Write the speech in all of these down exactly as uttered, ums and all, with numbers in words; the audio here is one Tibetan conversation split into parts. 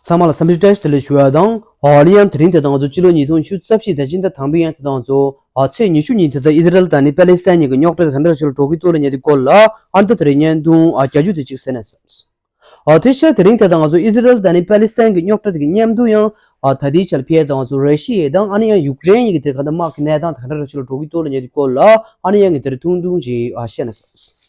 ཚང་མ་ལ་འཚམས་འདྲི་བཀྲ་ཤིས་བདེ་ལེགས་ཞུ་བ་དང་། ཨ་ནི་ཡང་དེ་རིང་དེ་དང་ང་ཚོ་སྤྱི་ལོ་ཉིས་སྟོང་ཉི་ཤུ་རྩ་བཞི་དང་སྤྱི་ཟླ་དང་པོའི་ཡང་དེ་དང་ང་ཚོ་ཨ་ཚེས་ཉི་ཤུ་ཉིན་དེ་དང་ཨི་ཟི་རལ་དང་ནི་པེ་ལེ་སི་ཐན་གཉིས་ཀྱི་རྙོག་དྲ་དེ་ག་འདྲ་ཞིག་ལ་འགྲོ་གི་འདུག་ལབ་མཁན་དེ་སྐོར་ལ། ཨ་ནི་ད་དེ་རིང་བརྙན་ཐུང་ཨ་བརྒྱ་ཅུ་དེ་གཅིག་གསན་ན་བསམས། ཨ་དེ་ཕྱིར་དེ་རིང་དེ་དང་ང་ཚོ་ཨི་ཟི་རལ་དང་ནི་པེ་ལེ་སི་ཐན་གྱི་རྙོག་དྲ་དེ་གི་མཉམ་དུ་ཡང་ཨ་ད་ལྟའི་ཆར་ཕྱིར་དང་ང་ཚོ་ར་ཤི་ཡ་དང་ཨ་ནི་ཡང་ཡུཀ་རེན་གཉིས་ཀྱི་དེ་ག་འདྲ་དམག་གི་གནས་སྟངས་དེ་ག་འདྲ་ཞིག་ལ་འགྲོ་གི་འདུག་ལབ་མཁན་དེ་སྐོར་ལ་ཨ་ནི་ཡང་ངས་དེ་རིང་ཐུང་ཐུང་ཅིག་ཨ་བཤད་ན་བསམས།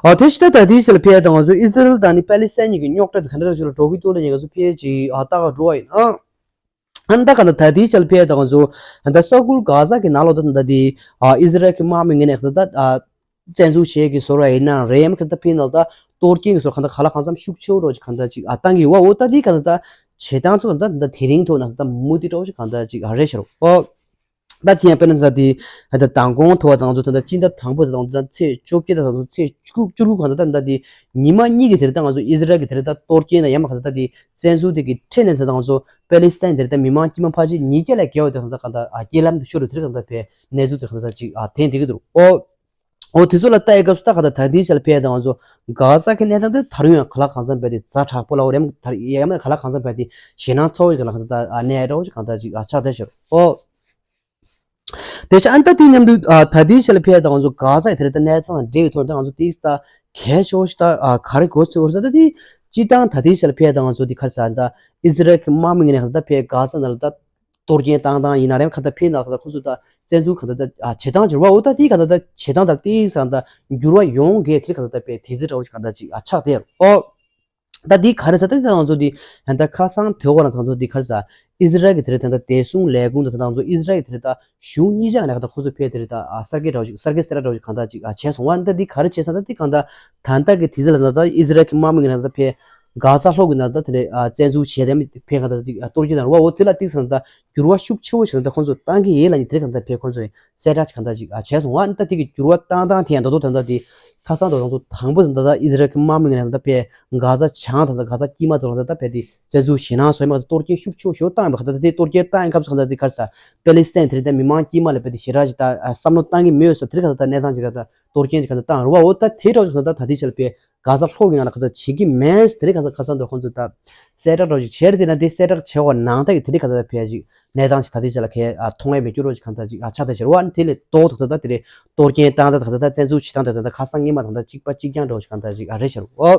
ཨ་དེ་ཕྱིར་ད་ལྟའི་ཆར་ཕྱིར་དང་ང་ཚོ་ཨི་ཟི་རལ་དང་ནི་པེ་ལེ་སི་ཐན་གཉིས་ཀྱི་རྙོག་དྲ་དེ་ག་འདྲ་ཞིག་ལ་འགྲོ་གི་འདུག་ལབ་མཁན་དེ་ང་ཚོ་ཕྱིར་ཅིག་ཨ་ལྟ་ག་འགྲོ་བ་ཡིན་ན། ཨ་ནི་ད་ག་ད་ད་ལྟའི་ཆར་ཕྱིར་དང་ང་ཚོ་ད་ས་ཁུལ་གྷ་ཟ་གི་ནང་ལོགས་ད་ད་དེ་ཨ་ཨི་ཟི་རལ་གྱི་དམག་མི་ངོས་ནས་ད་ད་ཨ་བཙན་འཛུལ་བྱེད་ཀྱི་བཟོ་འདྲ་ཡིན་ན་རེད། ཡང་མིན་ད་ཕྱིར་ནང་ད་གཏོར་སྐྱོན་གྱི་བཟོ་འདྲ་གང་ལྟར་གང་ལ་གང་འཚམ་ཤུགས་ཆེ་བོ་འདྲ་ཅིག་གང་ལྟར་ཅིག་ཨ་བཏང་གི་ཡོད་པ། འོ་ད་དེ་ག་ད་ད་བྱེད་སྟངས་ཚོ་ད་ད་དེ་རིང་ཐོག་ན་ད་མུ་མཐུད་འདྲ་ཅིག་གང་ལྟར་ཅིག་ཨ་རེད་ཤག་རོ། ཨོ། ད་དེ་ཡང་དཔེར་ན་ད་དེ་ད་མདང་དགོང་ཐོག་དང་ང་ཚོ་ད་ད་སྤྱི་ཟླ་དང་པོ་དང་ད་ཚེས་བཅོ་བརྒྱད་དང་ད་ཚེས་བཅུ་བཅུ་དགུ་གང་ད་ད་ད་དེ་ཉི་མ་གཉིས་ཀྱི་དེར་ད་ང་ཚོ་ཨི་ཟི་རལ་གྱི་དེར་ད་གཏོར་སྐྱོན་དང་ཡང་མ་གང་ད་ད་དེ་བཙན་འཛུལ་དེ་གི་ཁྲོད་ནས་ད་ད་ང་ཚོ་པེ་ལེ་སི་ཐན་དེར་ད་མི་མང་དཀྱུས་མ་ཕལ་ཆེར་ཉིས་བརྒྱ་ལས་བརྒལ་བ་དེ་གང་ད་གང་ད་ཨ་རྐྱེན་ལམ་དུ་ཤོར་རུ་དེར་གང་ད་པའི་གནས་ཚུལ་དེར་གང་ད་ད་ཅིག་ཨ་ཐོན་བསྡད་ཀྱི་འདུག་ཨོ། འོ་དེ་ཚོ་ལ་ལྟ་ཡི་སྐབས་སུ་ད་གང་ད་ད་ལྟའི་ཆར་ཕྱིར་དང་ང་ཚོ་གྷ་ཟ་གི་གནས་སྟངས་དེ་ད་རུང་ཡང་གང་ལ་གང་འཚམ་བས་དེ་ཛ་དྲག་པོ་ལ་འོ་རེམ་ད་ཡང་མིན་གང་ལ་གང་འཚམ་བས་དེ་ཞེད་སྣང་ཚ་བོ་ཞིག་གང་ལ་གང་ད་ད་གནས་འགྲོ་ཞིག་གང་ད་ཅིག་ཨ་ཆགས་བསྡད་ཤག་ཨོ། དེ་ཆ་ཨ་ནི་ད་དེའི་མཉམ་དུ་ཨ་ད་ལྟའི་ཆར་ལ་ཕྱིར་དང་ང་ཚོ་གྷ་ཟ་ཡི་དེར་ད་གནས་སྟངས་དང་འབྲེལ་བའི་ཐོག་ད་ང་ཚོ་དེ་ད་གལ་ཆེ་བོ་ཞིག་ད་ཨ་ག་རེ་གོ་ཚོད་བར་ས་ད་དེ་སྤྱི་བཏང་ད་ལྟའི་ཆར་ལ་ཕྱིར་དང་ང་ཚོ་དེ་ག་རེ་ཟེར་ད་ཨི་ཟི་རལ་གྱི་དམག་མི་ངོས་ནས་གང་ད་ཕྱིར་གྷ་ཟ་ནང་ལ་ད་གཏོར་སྐྱོན་བཏང་སྟངས་ཡིན་ན་རེད། གང་ད་ཕྱིར་ནང་ལ་ཁོ་ཚོ་ད་བཙན་འཛུལ་གང་ད་ད་ཨ་བྱེད་སྟངས་ཅིག་རེད་པ། འོ་ད་དེ་གང་ད་ད་བྱེད་སྟངས་ད་དེ་ས་ད་འགྱུར་བ་ཡོང་གི་དེ་གང་ད་ད་ཕྱིར་དེ་ཚོ་འདྲ་བོ་ཞིག་གང་ད་ཅིག་ཨ་ཆགས་བསྡད་ཡོད་རེད་པ། ད་འདི་ག་རེ་ཟེར་ད་ང་ཚོ་འདི་ད་ཁ་སང་དེ་འོག་ལ་ང་ཚོ་འདི་ག་རེ་ཟེར། ཨི་ཟི་རལ་གྱི་དེ་རེད་ད་བདེ་སྲུང་ལས་ཁུངས་དང་ད་ང་ཚོ་ཨི་ཟི་རལ་གྱི་དེ་རེད་ད་གཞུང་གཉིས་ཆ་ནས་ད་ཁོ་ཚོ་ཕྱིར་དེ་རེད་ད་ཨ་གསར་འགྱུར་འདྲ་བོ་ཞིག་གསར་འགྱུར་གསལ་བསྒྲགས་འདྲ་བོ་ཞིག་གང་ད་ཅིག་ཨ་བྱས་སོང་བ། ད་འདི་ག་རེ་བྱས་སོང་ད་འདི་གང་ད་ད་ལྟ་གི་དུས་ཚོད་ལ་ད་ད་ཨི་ཟི་རལ་གྱི་དམག་མི་ངོས་ནས་ད་ད་ཕྱིར་གྷ་ཟ་ལྷོ་གི་ནང་ད་དེ་རེད་ཨ་བཙན་འཛུལ་བྱས་ཏེ་ཕྱིར་གང་ད་ཅིག་ཨ་གཏོར་སྐྱོན་དང་རེད་པ། འོ་དེ་ལ་ཏིག་ཙམ་ད་འགྱུར་བ་ཤུགས་ཆེ་བོ་ཞིག་ད་ཁོ་ཚོ་བཏང་གི་ཡིན་ལབ་ནས་དེ་རེད་གང་ད་ཕྱིར་ཁོ་ཚོས་གསལ་བསྒྲགས་ཅིག་གང་ད་ཅིག་ཨ་བྱས་སོང་བ། ད་དེ་གི་འགྱུར་བ་བཏང་སྟངས་དེ་ཡང་ད་དུང་ད་ལྟ་དེ་ཁ་སང་དུ་ང་ཚོ་དང་པོ་དེ་ད་ལྟ་ཨི་ཟི་རལ་གྱི་དམག་མི་ངོས་ནས་ད་ལྟ་ཕྱིར་གྷ་ཟ་བྱང་དང་ད་གྷ་ཟ་དཀྱིལ་མ་དུ་ལ་ད་ལྟ་ཕྱིར་དེ་བཙན་འཛུལ་ཞེད་སྣང་བཟོ་ཡ་མ་གཏོགས་གཏོར་སྐྱོན་ཤུགས་ཆེ་བོ་ཞེ་པོ་བཏང་ཡོད་པ། ད་ལྟ་དེ་གཏོར་སྐྱོན་བཏང་ཡོད་སྐབས་སུ་གང་ད་དེ་ག་རེ་ཟེར། པེ་ལེ་སི་ཐན་དེ་རེད་ད་མི་མང་དཀྱིལ་མ་ལ་ཕྱིར་དེ་ཞེ་དྲག་ཅིག་ད་བསམ་བློ་བཏང་གི་མེད་ཟེར་དེ་རེད་གང་ད་ད་གནས་སྟངས་ཅིག་ད་ད་གཏོར་སྐྱོན་ཅིག་གང་ད་བཏང་རེད་པ། འོ་ད་དེ་འདྲ་བོ་ཞིག་གང་ད་ད་ལྟའི་ཆར་ལ་ཕྱིར་གྷ་ཟ་ལྷོ་གི་ནང་ལ་གང་ད་བྱེད་ཀྱི་མེད་ཟེར་དེ་རེད་གང་ད་ཁ་སང་དུ་ཁོང་ཚོས་ད་གསལ་བསྒྲགས་འདྲ་བོ་ཞིག་བྱས་རེད། དེ་ན་དེ་གསལ་བསྒྲགས་བྱས་པ་ནང་ལྟར་གྱི་དེ་རེད་གང་ད་ད་ཕྱིར་ཅིག་གནས་སྟངས་ཅིག་ད་ལྟའི་ཆར་ལ་གས་ཨ་མཐོང་ཡས་མེད་རྒྱུ་རོ་ཅིག་གང་ད་ཅིག་ཨ་ཆགས་བསྡད་ཤག་རེད་པ། ཨ་ནི་དེ་ལས་ལྡོག་ཏུ་ད་ལྟ་དེ་རེད་གཏོར་སྐྱོན་བཏང་ད་ད་ད་ད་བཙན་འཛུལ་བྱེད་སྟངས་དེ་ད་ད་ཁ་སང་སྔོན་མ་དང་ད་གཅིག་པ་གཅིག་རྐྱང་འདྲ་བོ་ཞིག་གང་ད་ཅིག་ཨ་རེད་ཤག་རོ།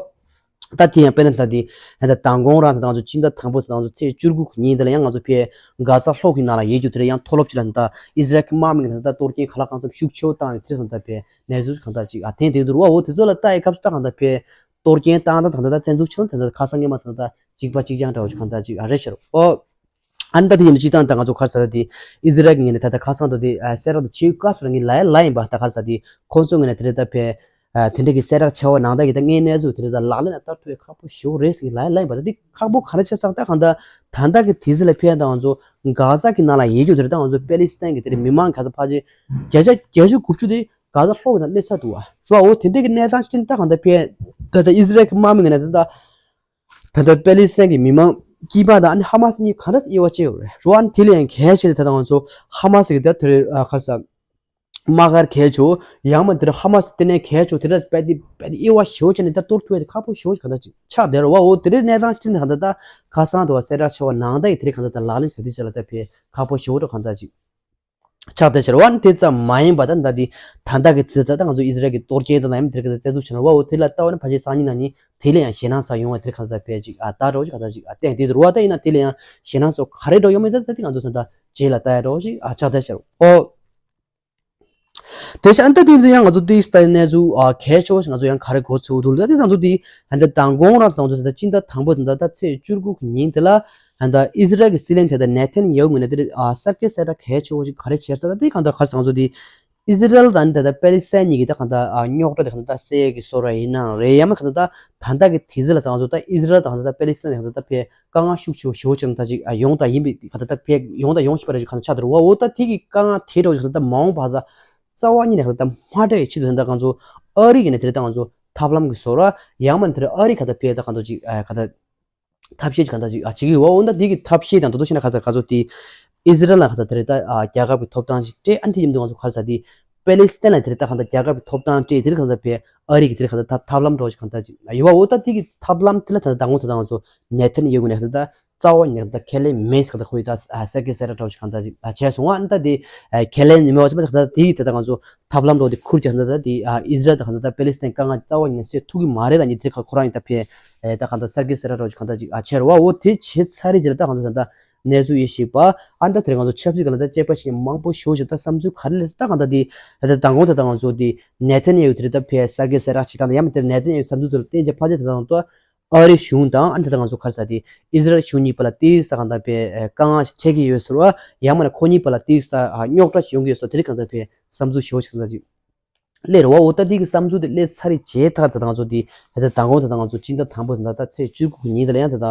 ད་དེ་ཡང་དཔེར་ན་ད་དེ་ད་ད་མདང་དགོང་རང་ད་ད་ང་ཚོ་སྤྱི་ཟླ་དང་པོ་ད་ང་ཚོ་ཚེས་བཅུ་དགུ་གི་ཉིན་དེ་ལ་ཡང་ང་ཚོ་ཕྱིར་གྷ་ཟ་ལྷོ་གི་ནང་ལ་ཡོད་རྒྱུ་དེ་རེད། ཡང་མཐོ་སློབ་ཅིག་ལ་ད་ཨི་ཟི་རལ་གྱི་དམག་མི་གིས་ད་ད་གཏོར་སྐྱོན་གང་ལ་གང་འཚམ་ཤུགས་ཆེ་བོ་བཏང་ཡོད་དེ་རེད་གང་ད་ཕྱིར་གནས་ཚུལ་གང་ད་ཅིག་ཨ་ཐོན་བསྡད་འདུག་རོ། འོ་དེ་ཚོ་ལ་ལྟ་ཡི་སྐབས་སུ་ད་གང་ད་ཕྱིར་གཏོར་སྐྱོན་བཏང་ད་ད་ད་ད་བཙན་འཛུལ་བྱེད་སྟངས་དེ་ད་ཁ་སང་སྔོན་མ་ད་ད་གཅིག་པ་གཅིག་རྐྱང་འདྲ་བོ་ཞིག་གང་ད་ཅིག་ཨ་རེད་ཤག་རོ། ཨོ། ཨ་ནི་ད་དེ་ཡིན་ན་སྤྱིར་བཏང་ད་ང་ཚོ་ག་རེ་ཟེར་ད་དེ་ཨི་ཟི་རལ་གྱི་ངོས་ནས་ད་ལྟ་ཁ་སང་ད་དེ་ཨ་གསལ་བསྒྲགས་དེ་བྱེད་སྐབས་སུ་ལ་ངས་ལབ་ཡ་ལབ་ཡིན་པ། ད་ག་རེ་ཟེར་དེ་ཁོང་ཚོའི་ངོས་ནས་དེ་རེད་ད་ཕྱིར་ཨ་དེ་འདྲ་གི་གསལ་བསྒྲགས་བྱས་པ་ནང་ལྟར་གྱི་ད་དངོས་གནས་གནས་ཚུལ་དེ་རེད་ད་ལག་ལེན་ལ་བསྟར་ཐུབ་ཡ་ཁག་པོ་ཞེ་པོ་རེད་ཟེར་ངས་ལབ་ཡ་ལབ་ཡིན་པ། ད་དེ་ཁག་པོ་ག་རེ་བྱས་ཟེར་ད་གང་ད་ད་ལྟ་གི་དུས་ཚོད་ལ་ཕྱིར་ད་ང་ཚོ་གྷ་ཟ་གི་ནང་ལ་ཡོད་རྒྱུ་དེ་རེད་ད་ང་ཚོ་པེ་ལེ་སི་ཐན་གྱི་དེ་རེད་མི་མང་ག་ཚོད་ཕལ་ཆེར་བརྒྱ་ཆ་བརྒྱད་ཅུ་དགུ་བཅུ་དེ་གྷ་ཟ་ལྷོ་གི་ནང་སླེབས་ཚར་འདུག་བ། རོ། འོ་དེ་འདྲ་གི་གནས་སྟངས་ཤིག་ད་གང་ད་ཕྱིར་ད་ད་ཨི་ཟི་རལ་གྱི་དམག་མི་ངོས་ནས་ད་ད། ད་ལྟ་པེ་ལེ་སི་ཐན་གྱི་མི་མང་དཀྱུས་མ་དང་ཨ་ནི་ཧ་མ་སི་གཉིས་ག་འདྲ་སེ་དབྱེ་བ་ཕྱེ་ཡོད་རེད། རོ། ཨ་ནི་དེ་ལས་ཡང་གལ་ཆེ་ནི་ད་ལྟ་ང་ཚོ་ཧ་མ་སི་གི་ད་དེ་རེད་ཨ་ག་རེ་ཟེར། དམག་སྒར་གལ་ཆེ་བོ། ཡང་མིན་དེ་རེད་ཧ་མ་སི་ལྟེ་གནས་གལ་ཆེ་བོ་དེ་འདྲ་རྦད་དེ་རྦད་དེ་དབྱེ་བ་ཞེ་པོ་ཕྱེ་ནས་ད་གཏོར་ཐུབ་ཡ་དེ་ཁག་པོ་ཞེ་པོ་ཞིག་གང་ལྟར་ཅིག་ཆགས་བསྡད་རེད་བ། འོ་དེ་འདྲའི་གནས་སྟངས་ཅིག་ནས་གང་ལྟར་ད་ཁ་སང་དུ་བ་གསལ་བསྒྲགས་བྱས་པ་ནང་ལྟར་གྱི་དེ་རིང་གང་ལྟར་ད་ལག་ལེན་བྱེད་དུས་ཆ་ལ་ད་ཕྱིར་ཁག་པོ་ཞེ་པོ་འདྲ་གང་ལྟར་ཅིག་ཆགས་བསྡད་ཤག་རེད་བ། དེ་ཙམ་མ་ཡིན་པ་ད་ད་འདི་ད་ལྟ་གི་དུས་ཚོད་ད་ང་ཚོ་ཨི་ཟི་རལ་གྱི་གཏོར་སྐྱོན་དང་ཡང་མིན་དེ་རིང་གི་བཙན་འཛུལ་བྱས་ན་བ། འོ་དེ་ལ་ལྟ་བ་ནི་ཕལ་ཆེར་སང་ཉིན་གནངས་ཉིན་དེ་ལས་ཡང་ཞེད་སྣང་ཚ་ཡོང་བ་དེ་གང་ལྟར་ཕལ་ཅིག་ཨ་ད་འདྲ་བོ་ཞིག་གང་ལྟར་ཅིག་ཨ་བསྟན་བསྡད་འདུག་རེད་བ། ད་ཡིན་ན་དེ་ལས་ཡང་ཞེད་སྣང་ཚ་ག་རེ་འདྲ་བོ་ཡོང་མིན་ད་ད་དེ་ང་ཚོ་ད་ལྟ་རྗེས་ལ་ལྟ་ཡ་འདྲ་བོ་ཞིག་ཨ་ཆགས་བསྡད་ཤག་རེད། ཨོ། དེ་བཞིན་ཨ་ནི་ད་དེ་ཡིན་དུས་ཡང་ང་ཚོ་དེའི་ལྟ་གནས་ཚུལ་ཨ་གལ་ཆེ་བ་ཞིག་ང་ཚོ་ཡང་ག་རེ་གོ་ཚུལ་འདུག་ད་དེ་ང་ཚོ་དེ་ཨ་ནི་ད་མདང་དགོང་རང་ང་ཚོ་ད་སྤྱི་ཟླ་དང་པོ་དང་ད་ད་ཚེས་བཅུ་དགུ་གི་ཉིན་དེ་ལ་ཨ་ནི་ད་ཨི་ཟི་རལ་གྱི་སྲིད་བློན་དེ་ད་ནེ་ཐན་ཡ་ཧུ་ངོས་ནས་དེ་ཨ་གསར་འགྱུར་གསལ་བསྒྲགས་གལ་ཆེ་བ་ཞིག་ག་རེ་བྱས་ཟེར་ད་དེ་གང་ལྟར་ག་རེ་ཟེར་ང་ཚོ་དེ་ཨི་ཟི་རལ་དང་ད་ད་པེ་ལེ་སི་ཐན་གཉིས་ཀྱི་ད་གང་ལྟར་ཨ་རྙོག་དྲ་དེ་གང་ལྟར་སེལ་གྱི་བཟོ་འདྲ་ཡིན་ནའང་རེད། ཡང་མིན་གང་ལྟར་ད་ད་ལྟ་གི་དུས་ཚོད་ལ་ད་ང་ཚོ་ད་ཨི་ཟི་རལ་དང་ད་ད་པེ་ལེ་སི་ཐན་གང་ལྟར་ད་ཕྱིར་དཀའ་ངལ་ཤུགས་ཆེ་བོ་ཞེ་པོ་ཅིག་ད་ཅིག་ཨ་ཡོང་དང་ཡིན་པའི་གང་ལྟར་ད་ཕྱིར་ཡོང་དང་ཡོང་བཞིན་པ་རེད་ཅིག་གང་ལྟར་ཆགས་འདུག་རེད་བ། འོ་ད་དེ་གི་དཀའ་ངལ་དེ་འདྲ་བོ་ཞིག་ད་ལྟ་མ་འོངས་པ་ད་རྩ་བ་ཉིད་ནས་གང་ལྟར་མ་འདྲ་བའི་ཆེད་དུ་ད་ལྟ་ང་ཚོ་ཨ་རི་གི་ནས་དེ་རེད་ད་ང་ཚོ་ཐབས་ལམ་གྱི་བཟོ་འདྲ་ཡང་མིན་དེ་རེད་ཨ་རི་གང་ལྟར་ཕྱིར་ད་གང་ལྟར་ཅིག་ཨ་གང་ལྟར་ཐབས་ཤེས་ཅིག་གང་ལྟར་ཅིག་ཨ་བྱེད་ཀྱི་ཡོད་བ། འོ་ད་དེ་གི་ཐབས་ཤེས་དང་ད་དུང་ཕྱིན་ན་གང་ལྟར་ག་ཚོད་དེ་ཨི་ཟི་རལ་ལ་གང་ལྟར་དེ་རེད་ད་ཨ་རྒྱལ་ཁབ་ཀྱི་ཐོབ་ཐང་ཅིག་སྤྲད། ཨ་ནི་དེ་ཡིན་དུས་ང་ཚོ་ག་རེ་ཟེར་དེ་ པེ་ལི་སི་ཐན་ལ་དེ་རིང་ད་གང་ལྟར་རྒྱལ་ཁབ་ཀྱི་ཐོབ་ཐང་སྤྲད། དེ་རིང་གང་ལྟར་པའི་ཨ་རི་གི་དེ་རིང་གང་ལྟར་ཐབས་ཐབས་ལམ་འདྲ་བོ་ཞིག་གང་ལྟར་ཅིག་ཡོད་པ། འོ་ད་དེ་གི་ཐབས་ལམ་དེ་ལ་ད་ལྟ་དང་པོ་ད་ལྟ་ང་ཚོ་ནེ་ཐན་ཡ་ཧུ་ནས་ད་ལྟ་རྩ་བ་ཉིད་ནས་ད་ལྟ་ཁས་ལེན་མེད་ཟེར། ད་ལྟ་ཁོ་ཡི་ད་ས་ཀི་སེ་ར་འདྲ་བོ་ཞིག་གང་ལྟར་ཅིག་བྱས་སོང་བ། ད་དེ་ཁས་ལེན་མེད་པ་ཅིག་ད་ལྟ་དེ་གི་ད་ལྟ་ང་ཚོ་ཐབས་ལམ་འདྲ་བོ་དེ་ཁུར་ཅིག་ད་ལྟ་དེ་ཨི་ཟི་རལ་ད་གང་ལྟར་པེ་ལི་སི་ཐན་དཀའ་ངལ་རྩ་བ་ཉིད་ནས་སེལ་ཐུབ་ཀྱི་མ་རེད། ད་ཉི་ཚེ་ཁ་ཁོ་རང་ཡི་ད་ཕེ་ད་གང་ལྟར་ས་ཀི་སེ་ར་འདྲ་བོ་ཞིག་གང་ལྟར་ཅིག་བྱས་རེད་བ། འོ་དེ་བྱས་ཚར་རེད། ཅིག་ད་ལྟ་ང་ཚོ་ད་ལྟ་གནས་ཚུལ་ཡེ་ཤེས་པ། ཨ་ནི་ད་དེ་རིང་ང་ཚོ་ཆབ་སྲིད་ཀྱི་ལ་ད་དཔྱད་པ་ཞིག་མང་པོ་ཞེ་པོ་ཅིག་ད་བསམ་ཚུལ་ག་རེ་སླེབས་སོང་། ད་གང་ལྟར་དེ་ད་ལྟ་དང་པོ་ད་ལྟ་ང་ཚོ་དེ་ནེ་ཐན་ཡ་ཧུ་དེ་རིང་ད་ཕེ་ས་ཀི་སེ་ར་ཅིག་ད་ལྟ་ཡང་མིན་དེ་ནེ་ཐན་ཡ་ཧུ་བསམ་ཚུལ་དེ་ལ་བརྟེན་བྱས་ཕལ་ཆེར་ད་ལྟ་ང་ཚོ་ཨ་རི་གཞུང་དང་ཨ་ནི་ད་ལྟ་ང་ཚོ་ག་རེ་ཟེར་དེ་ཨི་ཟི་རལ་གཞུང་གཉིས་བར་ལ་དེ་ད་གང་ལྟར་ཕེ་དཀའ་ངལ་ཞིག་འཕྲད་ཀྱི་ཡོད་ཟེར་བ། ཡང་མིན་ན་ཁོ་གཉིས་བར་ལ་དེ་ད་རྙོག་དྲ་ཞིག་ཡོང་གི་ཡོད་ཟེར། དེ་རིང་གང་ལྟར་ཕེ་བསམ་ཚུལ་ཞེ་པོ་ཅིག་གང་ལྟར་ཅིག་སླེབས་རེད་བ། འོ་ད་དེ་གི་བསམ་ཚུལ་དེ་སླེབས་ཚར་རེད། བྱས་ད་ད་ང་ཚོ་དེ་ད་ལྟ་དང་པོ་ད་ལྟ་ང་ཚོ་སྤྱི་ཟླ་དང་པོ་ད་ལྟ་ད་ཚེས་བཅུ་དགུ་གི་ཉིན་དེ་ལ་ཡང་ད་ལྟ་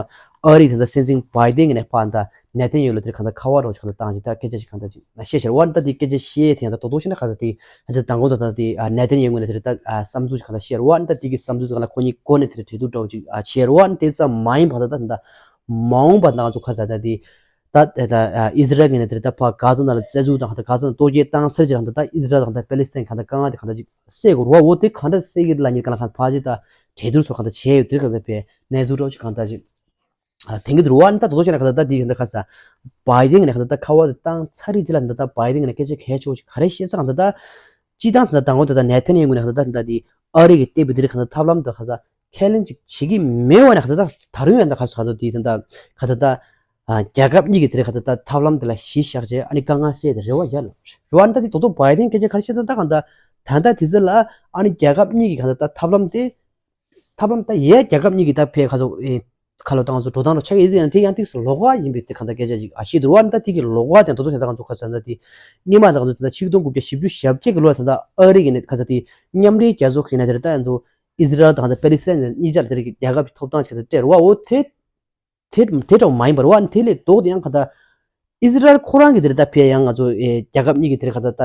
ཨ་རི་ད་ལྟ་སྲིད་འཛིན་བྷའི་ཏན་གྱི་ནས་ཕར་ད་ནེ་ཐན་ཡ་ཧུ་ལ་དེར་གང་ལྟར་ཁ་པར་རོགས་ཞིག་གང་ལྟར་བཏང་ཅིག་ད་སྐད་ཆ་ཞིག་གང་ལྟར་ཅིག་བཤད་ཤར་བ། ད་དེ་སྐད་ཆ་བཤད་དེ་ཡང་ད་དོ་དོ་བཤད་ན་གང་ལྟར་དེ་ད་ལྟ་དང་པོ་ད་ལྟ་དེ་ནེ་ཐན་ཡ་ཧུ་ནས་དེར་ད་བསམ་ཚུལ་ཞིག་གང་ལྟར་བཤད་རེད་བ། ད་དེ་གི་བསམ་ཚུལ་གང་ལྟར་ཁོ་གཉིས་སྒོ་ནས་དེར་གྲོས་བསྡུར་འདྲ་བོ་ཅིག་བྱས་རེད་བ། ད་དེ་ཙམ་མ་ཡིན་པ་ད་ད་ད་མ་འོངས་པ་ད་ང་ཚོ་ག་རེ་ཟེར་ད་དེ་ད་ད་ཨི་ཟི་རལ་གྱི་ནས་དེར་ད་ཕར་གྷ་ཛ་ནང་ལ་བཙན་འཛུལ་དང་ད་གྷ་ཛ་ནང་གཏོར་རྒོལ་བཏང་ཚར་རྗེས་ད་ད་ཨི་ཟི་རལ་དང་ད་ད་པེ་ལི་སི་ཐན་གང་ལྟར་དཀའ་ངལ་དེ་གང་ལྟར་ཅིག་སེལ་དགོས་རེད་བ། འོ་དེ་གང་འདྲ་སེལ་གྱི་ལ་ཉེར་གང་ལ་གང་ཕལ་ཆེར་ད་གྲོས་བསྡུར་སོགས་གང་ལྟར་བྱས་ཡོད། དེ་གང་ལྟར་པའི་གནས་ཚུལ་འདྲ་བོ་ཅིག་གང་ལྟར་ཅིག་ཨ་དེང་གི་འདུག་རེད་བ། ཨ་ནི་ད་དོ་དོ་བྱས་ན་གང་ལྟར་ད་དེ་གང་ལྟར་ག་རེ་ཟེར་བྷའི་ཏན་གྱི་ནས་གང་ལྟར་ད་ཁ་པར་དེ་བཏང་ཚར་རེད། དེ་ལ་གང་ལྟར་ད་བྷའི་ཏན་གྱི་ནས་སྐད་ཆ་གལ་ཆེ་བོ་ཅིག་ག་རེ་བཤད་ཚར་གང་ལྟར་ད་སྤྱིར་བཏང་ད་ད་དང་པོ་ད་ད་ནེ་ཐན་ཡ་ཧུ་ནས་གང་ལྟར་ད་ད་དེ་ཨ་རི་གི་སྟེགས་བུ་དེ་རིང་གང་ལྟར་ཐབས་ལམ་ད་གང་ལྟར་ཁས་ལེན་ཅིག་བྱེད་ཀྱི་མེད་པ་ནས་གང་ལྟར་ད་ད་རུང་ཡང་ད་ག་རེ་ཟེར་གང་ལྟར་དེ་ད་ད་གང་ལྟར་ད་ཨ་རྒྱལ་ཁབ་གཉིས་ཀྱི་དེ་རིང་གང་ལྟར་ད་ཐབས་ལམ་དེ་ལ་གཞི་བཞག་བྱས་ཨ་ནི་དཀའ་ངལ་སེལ་ཏེ་རེ་བ་ཡོད་ལ་རེད་བ། ཨ་ནི་ད་དེ་དོ་དོ་བྷའི་ཏན་སྐད་ཆ་ག་རེ་བཤད་ཚར་ད་གང་ལྟར་ད་ལྟ་དེ་ཚོ་ལ་ཨ་ནི་རྒྱལ་ཁབ་གཉིས་ཀྱི་གང་ལྟར་ད་ཐབས་ལམ་དེ་ཐབས་ལམ་ད་ཡས་རྒྱལ་ཁབ་གཉིས་ཀྱི་ད་ཕེ་ཁ་ཚོ་ཨེ་ཁ་ལོ་ཏང་ཚོ་འགྲོ་སྟངས་རོ་ཆགས་ཡོད་ཡང་དེ་ཡང་ཏིག་སུ་ལོགས་ཀ་ཡིན་པའི་དེ་གང་ལྟར་སྐད་ཆ་ཅིག་ཨ་ཤེས་འདུག་རེད་བ། ཨ་ནི་ད་དེ་གི་ལོགས་ཀ་དེ་དོ་དོ་དེ་ད་ང་ཚོ་ག་རེ་ཟེར་ད་དེ་སྔོན་མ་ད་ང་ཚོ་དེ་ད་ཆིག་སྟོང་དགུ་བརྒྱ་བཞི་བཅུ་ཞེ་བརྒྱད་ཀྱི་ལོ་ལ་ད་ད་ཨ་རི་གི་ནས་ག་རེ་ཟེར་དེ་མཉམ་འབྲེལ་རྒྱལ་ཚོགས་ཀྱི་ནས་དེ་ད་ང་ཚོ་ཨི་ཟི་རལ་དང་ད་པེ་ལི་སི་ཐན་གཉིས་ཆར་དེ་རིགས་རྒྱལ་ཁབ་ཀྱི་ཐོབ་ཐང་ཆེད་དུ་སྤྲད་རེད་བ། འོ་དེ་དེ་དེ་འདྲ་མ་ཡིན་པར་བ་དེ་ལས་ལྡོག་སྟེ་ཡང་ག་ད་ཨི་ཟི་རལ་ཁོ་རང་གི་དེར་ད་ཕེ་ཡང་ང་ཚོ་ཨེ་རྒྱལ་ཁབ་གཉིས་ཀྱི་དེར་ག་ད་ད་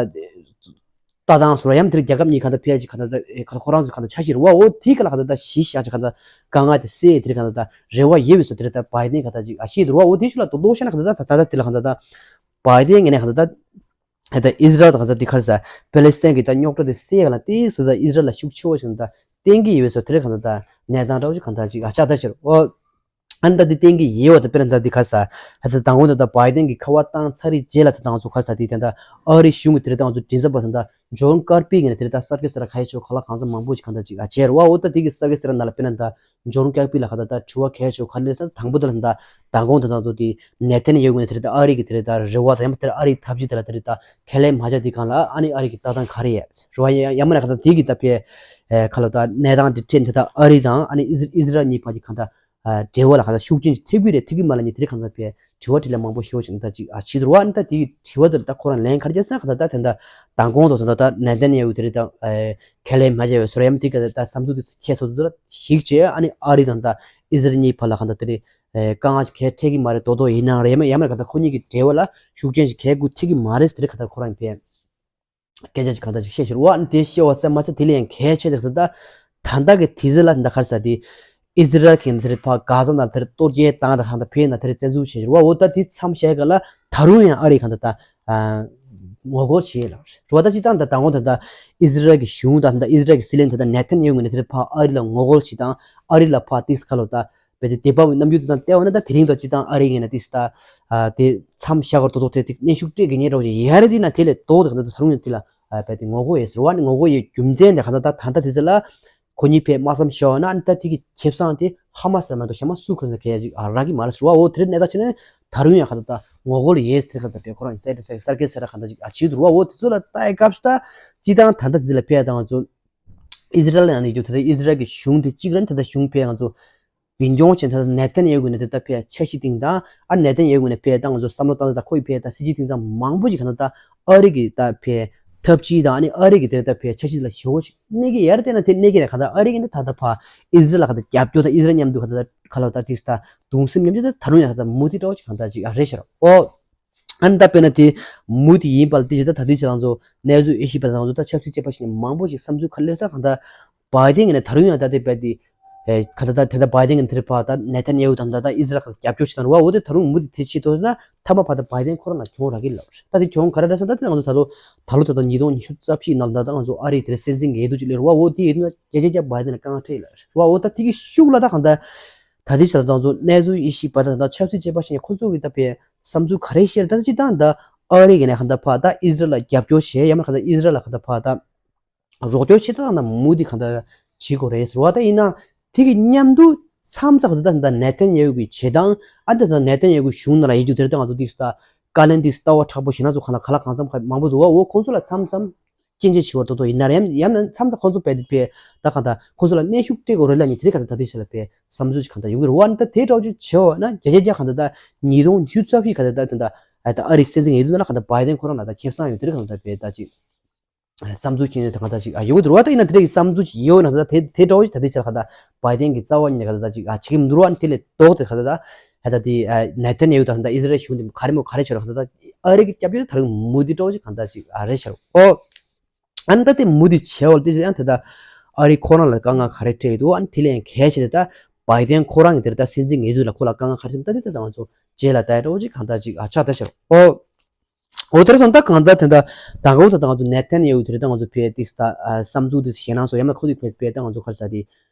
ལྟ་སྟངས་སུ་ར་ཡང་དེར་རྒྱལ་ཁབ་གཉིས་ག་ད་ཕེ་ཅིག་ག་ད་ད་ཨེ་ཁོ་རང་ཚོ་ག་ད་ཆ་ཤི་རུ་བ། འོ་དེ་ག་ལ་ག་ད་ད་གཞི་བཞག་ཅིག་ག་ད་དཀའ་ངལ་དེ་སེལ་དེར་ག་ད་ད་རེ་བ་ཡོད་པའི་སོ་དེར་ད་བྷའི་ཏན་ག་ད་ཅིག་ཨ་ཤི་རུ་བ། འོ་དེ་ཤུ་ལ་ལྡོག་ལྡོག་ཤ་ན་ག་ད་ད་ད་ད་དེ་ལ་ག་ད་ད་བྷའི་ཏན་ངེ་ནས་ག་ད་ད། ད་ཨི་ཟི་རལ་དང་ག་ས་དེ་ག་རེ་ཟེར་པེ་ལེ་སི་ཐན་གྱི་ད་རྙོག་དྲ་དེ་སེལ་ཡག་ལ་ཏིག་ཙམ་ད་ཨི་ཟི་རལ་ལ་ཤུགས་ཆེ་བོ་ཞིག་ད་བསྟན་གྱི་ཡོད་པའི་སོ་དེ་རེད། གང་ལྟར་ད་གནས་སྟངས་འདྲ་བོ་ཞིག་གང་ལྟར་ཅིག་ཨ་ཅག་ད་ཕྱིར་ཨོ་ཨ་ནི་ད་དེ་བསྟན་གྱི་ཡོད་པ་ད་དཔེར་ན་ད་དེ་ག་རེ་ཟེར་ཧ་ཙི་དང་པོ་ད་ད་བྷའི་ཏན་གྱི་ཁ་པར་བཏང་ཚར་རེད་རྗེས་ལ་ད་ང་ཚོ་ག་རེ་ཟེར་དེ་ད་ད་ཨ་རི་གཞུང་གི་དེ་རེད། ད་ང་ཚོ་མགྲིན་ཚབ་པ་ད་ད་ཇོན་ཀར་པི་གི་ནས་དེ་རེད། ད་ས་ཀེ་ས་ར་ཁ་ཡ་ཆོ་ག་ལ་གང་ས་མང་པོ་ཞིག་གང་ལྟར་ཅིག་ཨ་བྱས་རེད་བ། ཨོ་ད་དེ་གི་ས་ཀེ་ས་ར་ནང་ལ་དཔེར་ན་ད་ཇོན་ཀར་པི་ལ་ག་ད་ད་དྲི་བ་གལ་ཆེ་བ་ག་རེ་ཟེར་དང་པོ་དེ་ལ་ད་མདང་དགོང་དེ་དང་ཚོ་དེ་ནེ་ཐན་ཡ་ཧུ་ནས་དེ་རེད། ད་ཨ་རི་གི་དེ་རེད། ད་རེ་བ་དང་ཡང་དེ་ཨ་རིའི་ཐབས་ཇུས་དེ་ལ་དེ་རེད། ད་ཁས་ལེན་མ་བྱ་དེ་གང་ལ་ཨ་ནི་ཨ་རི་གི་ལྟ་སྟངས་ག་རེ་ཡ་རེད་བ། ཡ་ཡ་མ་ན་ག་ད་དེ་གི་ད་ཕེ་ཁ་ལོ་ད་གནས་སྟངས་དེ་འཕྲད་དེ་ད་ཨ་རི་དང་ཨ་ནི་ཨི་ཟི་རལ་གཉིས་བར་གྱི་གང་ད་འབྲེལ་བ་ལ་གང་ད་ཤུགས་རྐྱེན་ཅིག་ཐེབས་ཀྱི་རེད་ཐེབས་ཀྱི་མ་ལ་ནི་དེ་རེད། གང་ད་ཕེ་དྲི་བ་དྲིས་ལན་མང་པོ་ཞེ་པོ་ཅིག་ད་ཅིག་ཨ་ཕྱིས་དུ་རུ་བ་ཨ་ནི་ད་དེ་གི་དྲི་བ་དེ་ལ་ད་ཁོ་རང་ལན་ག་རེ་རྒྱག་ས་ག་ད་ད་དེ་ད་མདང་དགོང་དུ་ད་ད་ནེ་ཐན་ཡ་ཧུ་དེ་རེད། ད་ཁས་ལེན་མ་བྱས་ཡོད་སོ་ར་ཡ་མ་དེ་ག་ད་བསམ་ཚུལ་དེ་ཁྱད་སོ་སོ་དེ་ལ་ཞིག་བྱས། ཨ་ནི་ཨ་རི་དང་ད་ཨི་ཟི་རལ་གཉིས་བར་ལ་གང་ད་དེ་རེད། ཨེ་དཀའ་ངལ་ཞིག་གལ་འཕྲད་ཀྱི་མ་རེད། དོ་དོ་ཡིན་ནའང་རེད། ཡང་མ་ཡང་མ་རེད། གང་ལྟར་ཁོ་གཉིས་ཀྱི་འབྲེལ་བ་ལ་ཤུགས་རྐྱེན་ཞིག་གལ་དགོས་ཐེབས་ཀྱི་མ་རེད་ཟེར་གང་ལྟར་ཁོ་རང་གིས་སྐད་ཆ་ཞིག་གང་ལྟར་ཞིག་བཤད་ཤེས་རེད་བ། དེ་བཤད་བ་ཙམ་མ་ཚད་དེ་ལས་ཡང་གལ་ཆེ་དེ་ད་ད་ལྟ་གི་དུས་ཚོད་ལ་ད་ག་རེ་ཟེར་དེ་ཨི་ཟི་རལ་གྱིས་དེར་ཕར་གྷ་ཟ་ནང་དེར་གཏོར་རྒོལ་བཏང་དང་གང་ལྟར་ཕེ་ན་དེར་བཙན་འཛུལ་བྱེད་ཤེས་རེད་བ། འོ་ད་དེ་མཚམས་བཞག་ག་ལ་ད་རུང་ཡང་ཨ་རི་གང་ལྟར་ད་ངོ་རྒོལ་བྱེད་ལ་རེད་བ། ད་ཅི་ད་ད་དང་པོ་ད་ད་ཨི་ཟི་རལ་གྱི་གཞུང་ད་ད་ཨི་ཟི་རལ་གྱི་སྲིད་བློན་ད་ད་ནེ་ཐན་ཡ་ཧུ་ནས་དེར་ཕར་ཨ་རི་ལ་ངོ་རྒོལ་བྱེད་དང་ཨ་རི་ལ་ཕར་ཏིག་ཁ་ལོ་ད། བས་ཏེ་དེ་པའི་རྣམ་འགྱུར་དེ་དང་བལྟས་པ་ན་ད་དེ་རིང་དང་སྤྱི་བཏང་ཨ་རི་ངོས་ནས་ཏིས་ད་དེ་མཚམས་བཞག་གར་དོ་དོ་དེ་དེ་གནོན་ཤུགས་སྤྲད་དགོས་ངེས་འདྲ་བོ་ཞིག་ཡ་རེད། དེ་ན་དེ་ལས་དོ་དེ་ག་ད་ད་རུང་ཡང་དེ་ལ་བས་ཏེ་ངོ་རྒོལ་ཡས་ཟེར་བ་ནི་ངོ་རྒོལ་ཡས་རྒྱུ་མཚན་དེ་ག་ད་ད་ད་ད་དེ་ཚོ་ལ་ཁོ་གཉིས་ཕེ་མ་བསམ་ཤོག་ན་ཨ་ནི་ད་དེ་གི་ཁེ་བཟང་དེ་ཧ་མ་སར་མ་གཏོགས་གཞན་མ་སུ་ཁོ་ན་ག་ཡ་ཅིག་ཨ་རག་གི་མ་རེད་ཟེར་བ། འོ་དེ་རིང་གནས་སྟངས་བྱས་ན་ད་རུང་ཡང་ག་ད་ད་ངོ་རྒོལ་ཡས་ཟེར་ག་ད་ཕེ་ཁོ་རང་ཡིན་ས་དེ་ས་ས་ཀེ་ས་ར་ག་ད་ཅིག་ཨ་བྱེད་དུ་རུ་བ། འོ་དེ་ཚོ་ལ་ལྟ་ཡ་སྐབས་སུ་ད་སྤྱི་བཏང་ད་ད་དེ་ཚོ་ལ་ཕེ་ཡ་ད་ང་ཚོ་ཨི་ཟི་རལ་ནང་ནས་རྒྱུ་ད་ལྟ་ཨི་ཟི་རལ་གྱི་གཞུང་དེ་གཅིག་རེད། ད་ལྟ་གཞུང་ཕེ་ང་ཚོ་འཛིན་སྐྱོང་བྱེད་ད་ནེ་ཐན་ཡ་ཧུ་ནས་ད་ལྟ་ཕེ་འཆར་གཞི་སྟེང་དང་ཨ་ནེ་ཐན་ཡ་ཧུ་ནས་ཕེ་ད་ང་ཚོ་བསམ་བློ་བཏང་ད་ཁོ་ཡི་ཕེ་ད་སྲིད་ཇུས་སྟེང་ད་མང་པོ་ཞིག་ག་ད་ལྟ་ཨ་རི་གི་ད་ཕེ་ཐབས་ཇུས་དང་ཨ་ནི་ཨ་རི་གི་དེ་ད་ཕེ་འཆར་གཞི་ལ་ཞེ་པོ་ཞིག་གནས་ཀྱི་ཡར་བལྟས་ན་དེ་གནས་ཀྱི་རེད། ག་ད་ཨ་རི་གི་ནི་ད་ད་ཕ་ཨི་ཟི་རལ་ལ་ག་ད་རྒྱབ་སྐྱོར་ད་ཨི་ཟི་རལ་མཉམ་དུ་ག་ད་ཁ་ལོ་ད་ཏིས་ད་གདུང་སེམས་མཉམ་སྐྱེད་ད་ད་རུང་ཡང་ག་ད་མུ་མཐུད་འདྲ་བོ་ཞིག་ག་ད་ཅིག་ཨ་རེད་ཤག་ཨོ། ཨ་ནི་ད་དཔེར་ན་དེ་མུ་དེ་ཡིན་པ་ལ་དེ་བཞིན་ད་ད་དུས་ཚོད་ང་ཚོ་གནས་ཚུལ་ཨེ་ཤི་པ་དང་ང་ཚོ་ད་ཆབ་སྲིད་དཔྱད་པ་ཞིག་ནས་མང་པོ་ཞིག་བསམ་ཚུལ་ག་ལེར་ས་གང་ད་བྷའི་ཏན་གྱི་ནས་ད་རུང་ཡང་ད་དེ་བས་དེ་ ཨེ་ག་ད་ད་དེ་ད་བྷའི་ཏན་གྱི་དེར་ཕར་ད་ནེ་ཐན་ཡ་ཧུ་དང་ད་ད་ཨི་ཟི་རལ་ཁ་རྒྱབ་སྐྱོར་བྱེད་དང་རུ་བ། འོ་དེ་ད་རུང་མུ་མཐུད་དེ་བྱེད་དོ་ན་མཐའ་མ་ཕར་ད་བྷའི་ཏན་ཁོ་རང་ལ་གྱོང་རག་གི་ལབ་རེད། ད་དེ་གྱོང་ག་རེ་རེད་ཟེར་ན། ད་དེ་ང་ཚོ་ད་ལོ་ད་ལོ་ད་ད་ཉིས་སྟོང་ཉི་ཤུ་རྩ་བཞི་ནང་ད་ད་ང་ཚོ་ཨ་རི་དེར་སྲིད་འཛིན་གྱི་འོས་བསྡུ་ཅིག་སླེབས་རུ་བ། འོ་དེ་ཡིན་ན་རྒྱ་རྒྱ་རྒྱ་བྷའི་ཏན་ལ་དཀའ་ངལ་འཕྲད་ཡོད་ལབ་རེད་བ། འོ་ད་དེ་གི་ཤུགས་ལ་ད་གང་ད་ད་དེ་ཆ་ད་ང་ཚོ་གནས་ཚུལ་དབྱེ་ཞིབ་པ་དང་ད་ཆབ་སྲིད་དཔྱད་པ་ཞིག་ཁོ་ཚོ་གི་ད་པའི་བསམ་ཚུལ་ག་རེ་བཤད་ད་ཅི་ད་ད་ཨ་རི་གི་ནས་གང་ད་ཕར་ད་ཨི་ཟི་རལ་ལ་རྒྱབ་སྐྱོར་བྱེད་ཡ་མ་གང་ད་ཨི་ཟི་རལ་ལ་གང་ད་ཕར་ད་རོགས་སྐྱོར་བྱེད་སྟངས་ན་མུ་མཐུད་གང་ལྟར་བྱེད་དགོས་རེད་ཟེར་བ། ད་ཡིན་ན་དེ་གི་མཉམ་དུ་མཚམས་མཚམས་ད་ད་ནེ་ཐན་ཡ་ཧུ་གི་བྱེད་སྟངས། ཨ་ད་ད་ནེ་ཐན་ཡ་ཧུ་གཞུང་ནང་ལ་ཡིན་རྒྱུ་དེར་ད་ང་ཚོ་ཏིག་ད་བཀའ་ལན་ཏིག་ལྟ་བ་མཁྲེགས་པོ་ཞེ་ན་ཚོ་གང་ལ་ག་ལ་གང་འཚམ་ཁ་མང་པོ་འདུག་བ། འོ་ཁོང་ཚོ་ལ་མཚམས་མཚམས་སྐྱོན་བརྗོད་བྱེད་པ་ཏོག་ཏོག་ཡིན་ན་རེད། ཡང་ཡང་ན་མཚམས་མཚམས་ཁོང་ཚོ་བས་ཏི་བས་ད་གང་ད་ཁོང་ཚོ་ལ་གནོན་ཤུགས་སྤྲད་དགོས་རེད་ལབ་ནས་དེ་རིགས་གང་ད་ད་དེ་ཞིག་ལ་བས་བསམ་ཚུལ་ཞིག་གང་ད་ཡོང་གི་རེད་བ། ད་དེ་འདྲ་བོ་ཅིག་བྱེད་བ་ན་རྒྱ་རྒྱ་རྒྱ་གང་ད་ད་ཉིས་སྟོང་ཉི་ཤུ་རྩ་བཞི་གང་ད་ད་ད་ད་ཨ་རི་སྲིད་འཛིན་འོས་བསྡུ་ནང་ལ་གང་ད་བྷའི་ཏན་ཁོ་རང་ལ་ད་ཁེ་བཟང་ཡོད། དེ་རིགས་གང་ད་བས་ད་ཅིག་བསམ་ཚུལ་ཅན་དེ་གང་ལྟར་ཅིག་ཨ་ཡོང་གི་འདུག་བ། ད་ཡིན་ན་དེ་འདྲ་གི་བསམ་ཚུལ་ཅིག་ཡོད་ན་ད་དེ་དེ་འདྲ་བོ་ཞིག་ད་དེ་ཆར་གང་ལྟར་བྷའི་ཏན་གྱི་རྩ་བ་ཉིད་ནས་གང་ལྟར་ཅིག་ཨ་བྱེད་ཀྱི་མི་འདུག་བ། དེ་ལས་ལྡོག་སྟེ་གང་ལྟར་ད་ད་དེ་ཨ་ནེ་ཐན་ཡ་ཧུ་དང་ད་ཨི་ཟི་རལ་གཞུང་དེ་ག་རེ་མོ་ག་རེ་བྱས་རོགས་གང་ལྟར་ཨ་རི་གི་སྐྱབས་བཅོལ་ད་རུང་མུ་མཐུད་འདྲ་བོ་ཞིག་གང་ལྟར་ཅིག་ཨ་རེད་ཤག་ཨོ། ཨ་ནི་ད་དེ་མུ་མཐུད་བྱས་བ་ལ་དེ་ཡང་དེ་ད་ཨ་རི་ཁོ་རང་ལ་དཀའ་ངལ་ག་རེ་འཕྲད་ཡོད་འདུག་ཨ་ནི་དེ་ལས་ཡང་གལ་ཆེ་དེ་ད་བྷའི་ཏན་ཁོ་རང་གི་དེར་ད་སྲིད་འཛིན་འོས་བསྡུ་ལ་ཁོ་ལ་དཀའ་ངལ་ག་རེ་འཕྲད་ད་དེ་ད་ང་ཚོ་རྗེས་ལ་ད་འདྲ་བོ་ཅིག་གང་ལྟར་ཅིག་ཨ་ཆགས་ད་ཤག་ཨོ། འོ་དེར་སོང་ད་གང་ལྟར་དེ་འདྲ་ད་གོ་ད་ང་ཚོ་ནེ་ཐན་ཡ་ཧུ་དེ་རེད། ད་ང་ཚོ་ཕེ་ཏིག་ད་བསམ་ཚུལ་དེ་ཞེད་སྣང་སོགས་ཡང་མ་ཁོ་ཚོས་ཕེ་ཕེ་ད་ང་ཚོ་ག་རེ་ཟ་དེ་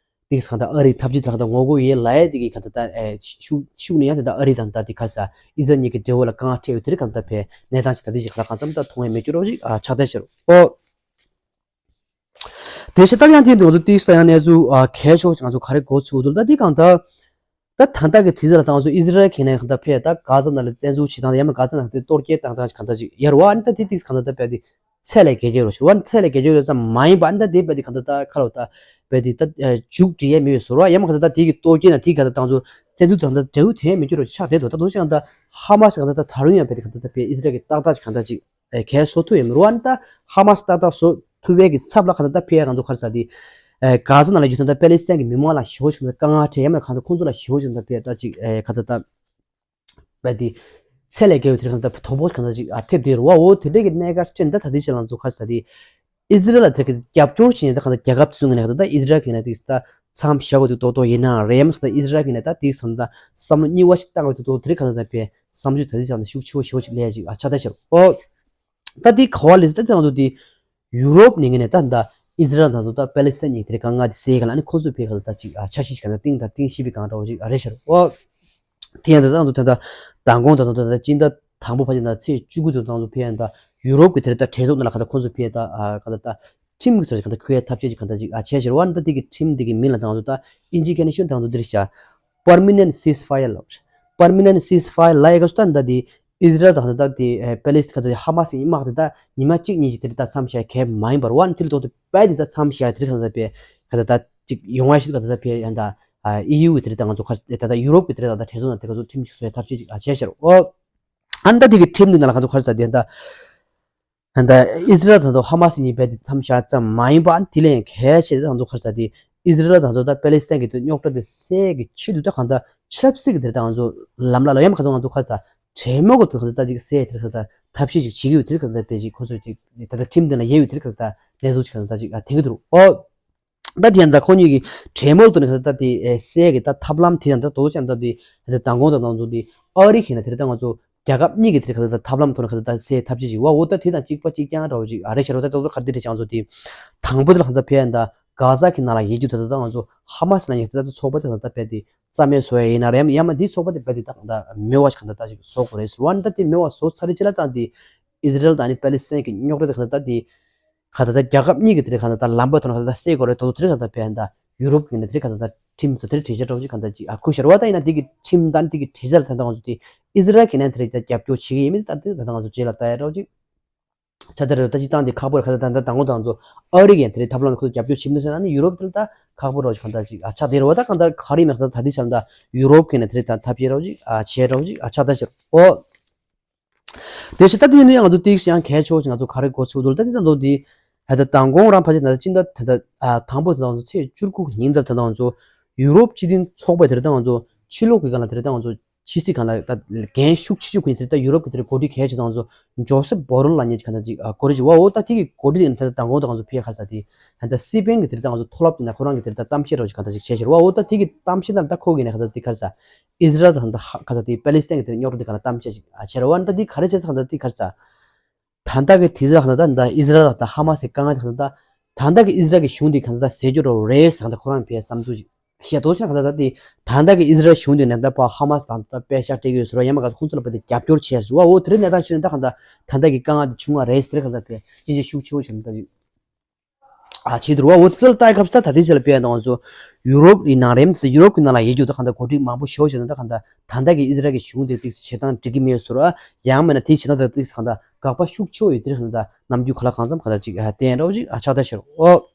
ཏིག་གང་ལྟར་ཨ་རིའི་འཐབ་ཇུས་དེ་གང་ལྟར་ངོ་རྒོལ་ཡོད་ལབ་ཡ་དེ་གི་གང་ལྟར་ད་ཤུགས་ཤུགས་ནས་ཡང་དེ་འདྲ་ཨ་རི་དང་ད་དེ་ག་རེ་ཟ་ཨི་ཟི་རལ་གཉིས་ཀྱི་འབྲེལ་བ་ལ་དཀའ་ངལ་འཕྲད་ཡོད། དེ་རིགས་གང་ལྟར་ཕེ་གནས་སྟངས་ཅིག་ད་དེ་ཞིག་གང་ལྟར་གང་འཚམ་ད་མཐོང་ཡ་མེད་རྒྱུ་རོགས་ཞིག་ཨ་ཆགས་བསྡད་ཤག་ཨོ། དེ་བཞིན་ད་ཡང་དེ་འདུག་ང་ཚོ་ཏིག་ས་ཡང་གནས་ཚུལ་ཨ་གལ་ཆེ་བ་ཞིག་ང་ཚོ་ག་རེ་གོ་ཚུལ་འདུག་ད་དེ་གང་ལྟར། ད་ད་ལྟ་གི་དུས་ཚོད་ལ་ད་ང་ཚོ་ཨི་ཟི་རལ་གྱི་ནས་གང་ལྟར་ཕེ་ད་གྷ་ཟ་ནང་ལ་བཙན་འཛུལ་བྱེད་སྟངས་ཡང་མིན་གྷ་ཟ་ནང་དེ་གཏོར་རྒོལ་བཏང་སྟངས་གང་ལྟར་ཅིག་ཡར་བ་ཨ་ནི་ད་དེ་ཏིག་གང་ལྟར་ད་ཕེ་དེ་ཚད་ལས་བརྒལ་རྒྱུ་རོ་ཞུ་བ་ཨ་ནི་ཚད་ལས་བརྒལ་རྒྱུ་ཡོད་ཙམ་མ་ཡིན་པ་ཨ་ནི་ད་དེ་ཕེ་དེ་གང་ལྟར་ད་ཁ་ལོ་ད་ཕེ་དེ་ད་མཇུག་སྒྲིལ་ཡས་མེད་ཟེར་བ་ཡང་མིན་གང་ལྟར་ད་དེ་གི་གཏོར་རྒོལ་ན་དེ་གང་ལྟར་ད་ང་ཚོ་བཙན་འཛུལ་དང་ད་འབྲས་བུ་དེ་མེད་རྒྱུ་རོ་ཆགས་བསྡད་འདུག་ད་དུང་ཞིག་གང་ལྟར་ཧ་མ་སི་གང་ལྟར་ད་ད་རུང་ཡང་ཕེ་དེ་གང་ལྟར་ད་ཕེ་ཨི་ཟི་རལ་གྱི་ཏག་ཏག་ཅིག་གང་ལྟར་ཅིག་གལ་སོ་ཐུ་ཡིན་རུ་ཨ་ནི་ད་ཧ་མ་སི་ཏག་ཏག་སོ་ཐུ་བའི་གི་ཚབ་ལ་ག་ད་ད་ཕེ་ཡ་གང་དུ་ག་རེ་ཟ་དེ་གྷ་ཟ་ནང་ལ་ཡོད་ད་ད་པེ་ལེ་སི་ཐན་གི་མི་མང་ལ་ཞོ་ཞིག་ད་དཀའ་ངལ་འཕྲད་ཡ་མ་གང་ད་ཁོང་ཚོ་ལ་ཞོ་ཞིག་ད་ཕེ་ད་ཅིག་ག་ད་ད་པེ་དེ་ཚད་ལས་བརྒལ་བའི་དེ་གང་ད་དོ་ཕོག་གང་ད་ཅིག་ཨ་ཐེབས་དེ་རུ་བ་འོ་དེ་འདྲ་གི་གནད་འགག་ཅན་ད་ད་དེ་ཅི་ལ་ཚོ་ག་རེ་ཟ་དེ་ཨི་ཟི་རལ་ལ་དེ་གི་རྒྱབ་སྐྱོར་བྱེད་ནས་ད་གང་ད་རྒྱལ་ཁབ་བཙུགས་ནས་ད་ད་ཨི་ཟི་རལ་གི་ནས་དེ་ད་མཚམས་བཞག་དགོས་དུས་ཏོག་ཏོག་ཡིན་ན་རེད་མ་ད་ཨི་ཟི་རལ་གི་ནས་ད་དེ་ཚང་ད་བསམ་བློ་གཉིས་པ་ཞིག་བཏང་དགོས་དུས་ཏོག་དེ་རིགས་གང་ད་ད་པེ་བསམ་ཚུལ་ད་དེ་ཅང་ད་ཤུགས་ཆེ་བོ་ཞེ་བོ་ཅིག་སླེབས་ཡ་ཅིག་ཨ་ཆགས་ད་ཤར་ཨོ། ད་དེ་ག་བ་ལས་ད་དེ་ང་ཚོ་དེ་ཡུ་རོབ་ནས་ངས་ནས་ད་ད་ཨི་ཟི་རལ་དང་ད་པེ་ལེ་སི་ཐན་གཉིས་དེ་རིགས་གང་ང་དེ་སེ་ག་ལ་ཨ་ནི་ཁོ་ཚོས་ཕེ་ག་ལ་ད་ཅིག་ཨ་འཆར་གཞི་ཞིག་ག་ད་ཏིང་ད་ཏིང་ཤི་བི་གང་འདྲ་བོ་ཅིག་ཨ་རེད་ཤར་ཨོ། དེ་ཡང་ད་ད་ང་ཚོ་ད་ད་མདང་དགོང་ད་ད་ད་ད་སྤྱི་ཟླ་དང་པོ་ཕལ་ཆེར་ད་ཚེས་བཅུ་དགུ་ཚོ་ད་ང་ཚོ་ཕེ་ཡང་ད་ཡུ་རོབ་ཀྱི་དེ་རིགས་ད་གྲོས་ཚོགས་ནང་ལ་ག་ད་ཁོ་ཚོས་ཕེ་ད་ཨ་ག་ད་ད་ཁྲིམས་ཀྱི་སོ་ཞིག་ག་ད་ཁུར་ཡ་ཐབས་ཤེས་ཅིག་ག་ད་ཅིག་ཨ་བྱས་ཤར་ཨོ། ཨ་ནི་ད་དེ་གི་ཁྲིམས་དེ་གི་མིང་ལ་ད་ང་ཚོ་ད་ཨིན་ཇི་གི་ནས་ཤོད་ད་ང་ཚོ་འདིར་བྱ། Permanent Ceasefire ལབ། Permanent Ceasefire ལབ་ཡ་ག་སུ་ད་ད་དེ་ཨི་ཟི་རལ་དང་ད་དེ་པེ་ལེ་སི་ཐན་ཧ་མ་སི་དམག་དེ་ད་ཉི་མ་གཅིག་གཉིས་ཀྱི་དེ་རིགས་ད་མཚམས་བཞག་གལ་མ་ཡིན་པར་བ་ནི་དེ་ལ་ཐོག་ཏུ་པའི་དེ་ད་མཚམས་བཞག་དེ་རིགས་ག་ད་པའི་ག་ད་ད་ཅིག་ཡོང་བ་ཞིག་ག་ད་ད་པའི་ཡང་ད་ཨི་ཡུ་གི་དེ་རིགས་ད་ང་ཚོ་ཁ་ད་ད་ཡུ་རོབ་ཀྱི་དེ་རིགས་ད་ད་གྲོས་ཚོགས་ནང་དེ་ག་ཚོ་ཁྲིམས་ཅིག་བཟོ་ཡ་ཐབས་ཤེས་ཅིག་ཨ་བྱས་ཤར་ཨོ། ཨ་ནི་ད་དེ་གི་ཁྲིམས་འདི་ནང་ལ་ག་ཚོད་ག་རེ་ཟེར་དེ་ད། ད་ཨི་ཟི་རལ་དང་ཧ་མ་སི་གཉིས་བར་དེ་མཚམས་བཞག་ཙམ་མ་ཡིན་པ་དེ་ལས་གལ་ཆེ་དང་དུ་ག་རེ་ཟེར་དེ་ཨི་ཟི་རལ་དང་ད་པེ་ལེ་སི་ཐན་གྱི་དེ་རྙོག་དྲ་དེ་སེལ་གྱི་ཆེད་དུ་ད་གང་ལྟར་ཆབ་སྲིད་ཀྱི་དེ་ད་ང་ཚོ་ལམ་ལ་ལ་ཡང་ག་ཚོད་ང་ཚོ་ག་རེ་ཟེར་གྲོས་མོལ་གྱི་དུ་ག་ཚོད་ད་ཅིག་སེལ་དེ་ག་ད་ཐབས་ཤེས་ཅིག་བྱེད་ཀྱི་ཡོད་དེ་ག་ད་པེ་ཅིག་ཁོ་ཚོས་ཅིག་ད་ད་ཁྲིམས་དེ་ལ་ཡོད་ཡོད་དེ་ག་ད་གནས་ཚུལ་ཅིག་ག་ད་ཅིག་ཐེངས་ཀྱི་འདུག་ཨོ། ད་དེ་ཡང་ད་ཁོ་གཉིས་ཀྱི་གྲོས་མོལ་དུ་ནས་ད་དེ་སེལ་གྱི་ད་ཐབས་ལམ་དེ་ཡང་ད་དོ་ཅང་ད་དེ་ད་མདང་དགོང་ད་ང་ཚོ་དེ་ཨ་རི་གི་ནས་དེ་ད་ང་ཚོ་རྒྱལ་ཁབ་གཉིས་ཀྱི་དེ་ཁ་ད་ཐབས་ལམ་དུ་ནས་ཁ་ད་སེལ་ཐབས་ཤེས་ཅིག་བ་འོ་ད་དེ་དང་གཅིག་པ་གཅིག་རྐྱང་འདྲ་བོ་ཅིག་ཨ་རེ་ཤར་བ་ད་དོ་ཁ་དེ་དེ་ཅང་ཚོ་དེ་དང་པོ་དེ་ལ་ཁ་ད་ཕེ་ཡང་ད་གྷ་ཟ་གི་ནང་ལ་ཡེ་རྒྱུ་ད་ད་ང་ཚོ་ཧ་མ་སི་ལ་ཡང་ད་ཚོགས་པ་དེ་ཁ་ད་ཕེ་དེ་རྩ་མེད་བཟོ་ཡ་ཡིན་ན་རེད་ཡང་ཡང་མ་དེ་ཚོགས་པ་དེ་ཕེ་དེ་ད་ད་མེད་བ་ཞིག་ཁ་ད་ད་ཅིག་བཟོ་དགོས་རེད་ཟེར་བ་ནི་ད་དེ་མེད་བ་བཟོ་ཚར་རེད་ཅི་ལ་ད་དེ་ཨི་ཟི་རལ་དང་ནི་པེ་ལི་སི་ཐན་གྱི་རྙོག་དྲ་དེ་ཁ་ད་ད་དེ། ག་ད་ལྟ་རྒྱལ་ཁབ་གཉིས་ཀྱི་དེ་རིགས་ག་ད་ལྟ་ལམ་བར་དུ་ན་ག་ད་ལྟ་སེལ་དགོས་རེད་དོ་དེ་རིགས་ག་ད་ལྟ་བས་ད་ཡུ་རོབ་ཀྱི་ནས་དེ་རིགས་ག་ད་ལྟ་ཁྲིམས་སུ་དེ་རིགས་གྲོས་འཆར་འདྲ་བོ་ཅིག་ག་ད་ཅིག་ཨ་ཁུ་ཤར་བ་ད་ཡིན་ན་དེ་གི་ཁྲིམས་དང་དེ་གི་གྲོས་འཆར་དེ་ད་ང་ཚོ་དེ་ཨི་ཟི་རལ་གྱི་ནས་དེ་རིགས་ད་རྒྱབ་སྐྱོར་བྱེད་ཀྱི་ཡིན་མིན་ད་དེ་ད་ད་ང་ཚོ་རྗེས་ལ་ལྟ་ཡ་འདྲ་བོ་ཅིག་ཆ་དེ་རེད་ད་ཅིག་སྟངས་དེ་ཁག་པོ་རེད་ག་ད་ད་ད་དང་པོ་ད་ང་ཚོ་ཨ་རི་གི་ནས་དེ་རིགས་ཐབས་ལམ་ཁོ་ཚོ་རྒྱབ་སྐྱོར་བྱེད་མི་འདུག་ཟེར་ན་ནི་ཡུ་རོབ་དེ་ལ་ད་ཁག་པོ་རེད་བ་ཅིག་ག་ད་ཅིག་ཨ་ཆ་དེ་རེད་བ་ད་གང་ལྟར་ག་རེ་མེད་ག་ད་ད་དེ་ཆ་ད་ཡུ་རོབ་གི་ནས་དེ་རིགས་ད་ཐབས་ཤེས་འདྲ་བོ་ཅིག་ཨ་བྱེད་འདྲ་བོ་ཅིག་ཨ་ཆ་ད་ཤར་ཨོ། དེ་བཞིན་ད་དེ་ཡིན་ན་ཡང་ང་ཚོ་ཏིག་ཡང་གལ་ཆེ་བ་ཞིག་ང་ཚོ་ག་རེ་གོ་ཚུགས་འདུག་ད་དེ་ཙམ་འདུག་དེ་ད་ལྟ་མདང་དགོང་རང་ཕལ་ཆེར་ད་ལྟ་སྤྱི་ཟླ་ད་ལྟ་དང་པོ་དེ་ང་ཚོ་ཚེས་བཅུ་དགུ་ཉིན་ད་ལྟ་ང་ཚོ་ཡུ་རོབ་སྤྱི་མཐུན་ཚོགས་པའི་དེ་རིང་ད་ང་ཚོ་ཕྱི་ལོགས་ཀྱི་སྒང་ལ་དེ་རིང་ད་ང་ཚོ་ ཕྱི་སྲིད་གང་ལ་ད་འགན་ཤུགས་ཆེ་ཤོས་ཀུན་དེ་ད་ཡུ་རོབ་ཀྱི་དེར་འགོ་ཁྲིད་གལ་ཆེ་ཙང་ཚོ་ཇོ་སེབ་བྷོ་རེལ་ལ་ཉེ་གང་ད་ཅིག་གོ་རེ་ཅིག་བ་འོ་ད་ཐིག་གི་གོ་རེ་ནི་ད་མདང་དགོང་ད་གང་ཚོ་ཕེ་ཁ་ས་དེ་ད་སི་པེན་གྱི་དེར་ད་གང་ཚོ་མཐོ་སློབ་དེ་ན་ཁོ་རང་གི་དེར་ད་གཏམ་བཤད་རོགས་ཅིག་གང་ད་ཅིག་བྱས་ཤེར་བ་འོ་ད་ཐིག་གི་གཏམ་བཤད་ན་ད་ཁོ་གི་ནས་གང་ད་དེ་ཁ་ས་ཨི་ཟི་རལ་དང་ད་ཁ་ས་དེ་པེ་ལི་སི་ཐན་གྱི་དེར་རྙོག་དྲ་དེ་གང་ད་གཏམ་བཤད་ཅིག་བྱས་ར་བ་ད་དེ་ག་རེ་བྱས་ས་གང་ད་དེ་ཁ་ས། ད་ལྟ་གི་དེ་ཟེར་ཁ་ད་ད་ཨི་ཟི་རལ་དང་ཧ་མ་སི་གང་ད་ད་ད་ལྟ་གི་ཨི་ཟི་རལ་གི་གཞུང་དེ་གང་ད་ཟེར་རྒྱུ་རོ་རེད་ཟེར་ད་ཁོ་རང་ཕའི་བསམ་ཚུལ་ཞིག་བཤད་དོ་ཆེན་ཁ་ད་ད་དེ་ད་ལྟ་གི་ཨི་ཟི་རལ་གཞུང་དེ་ནས་ད་པ་ཧ་མ་སི་དང་ད་པེ་ཤ་སྤྲད་ཀྱི་ཡོད་ཟེར་བ་ཡང་མ་ག་ཁོང་ཚོ་ལ་པ་དེ་རྒྱབ་སྐྱོར་བྱས་ཟེར་བ་འོ་དེ་རིང་ནས་ད་ཤེས་ན་ད་གང་ད་ད་ལྟ་གི་གང་ད་བྱུང་བ་རེད་ཟེར་ཁ་ད་དེ་ཅི་ཅི་ཤུགས་ཆེ་བོ་བྱས་ད་ཨ་བྱེད་དུ་རུ་བ་འོ་ཚོད་ལྟ་སྐབས་སུ་ད་ད་དེ་ཆེར་སྤེལ་དང་ཚོ་ཡུ་རོབ་ཡི་ནང་རེམ་ཡུ་རོབ་ཀྱི་ནང་ལ་ཡེ་རྒྱུ་ད་གང་ད་གོ་སྒྲིག་མང་པོ་ཤོར་བྱས་ན་ད་གང་ད་ད་ལྟ་གི་ཨི་ཟི་རལ་གྱི་གཞུང་དེ་ཏིག་བྱེད་སྟངས་འགྲིག་གི་མེད་ཟེར་བ་ཡང་མིན་ན་དེ་བྱེད་སྟངས་དེ་ཏིག་གང་ད་དགག་པ་ཤུགས་ཆེ་བོ་ཡོད་དེ་གང་ད་ནམ་རྒྱུན་ག་ལ་གང་འཚམ་གང་ད་ཅིག་བསྟན་རོགས་ཅིག་ཆགས་ད་ཤར་འོ།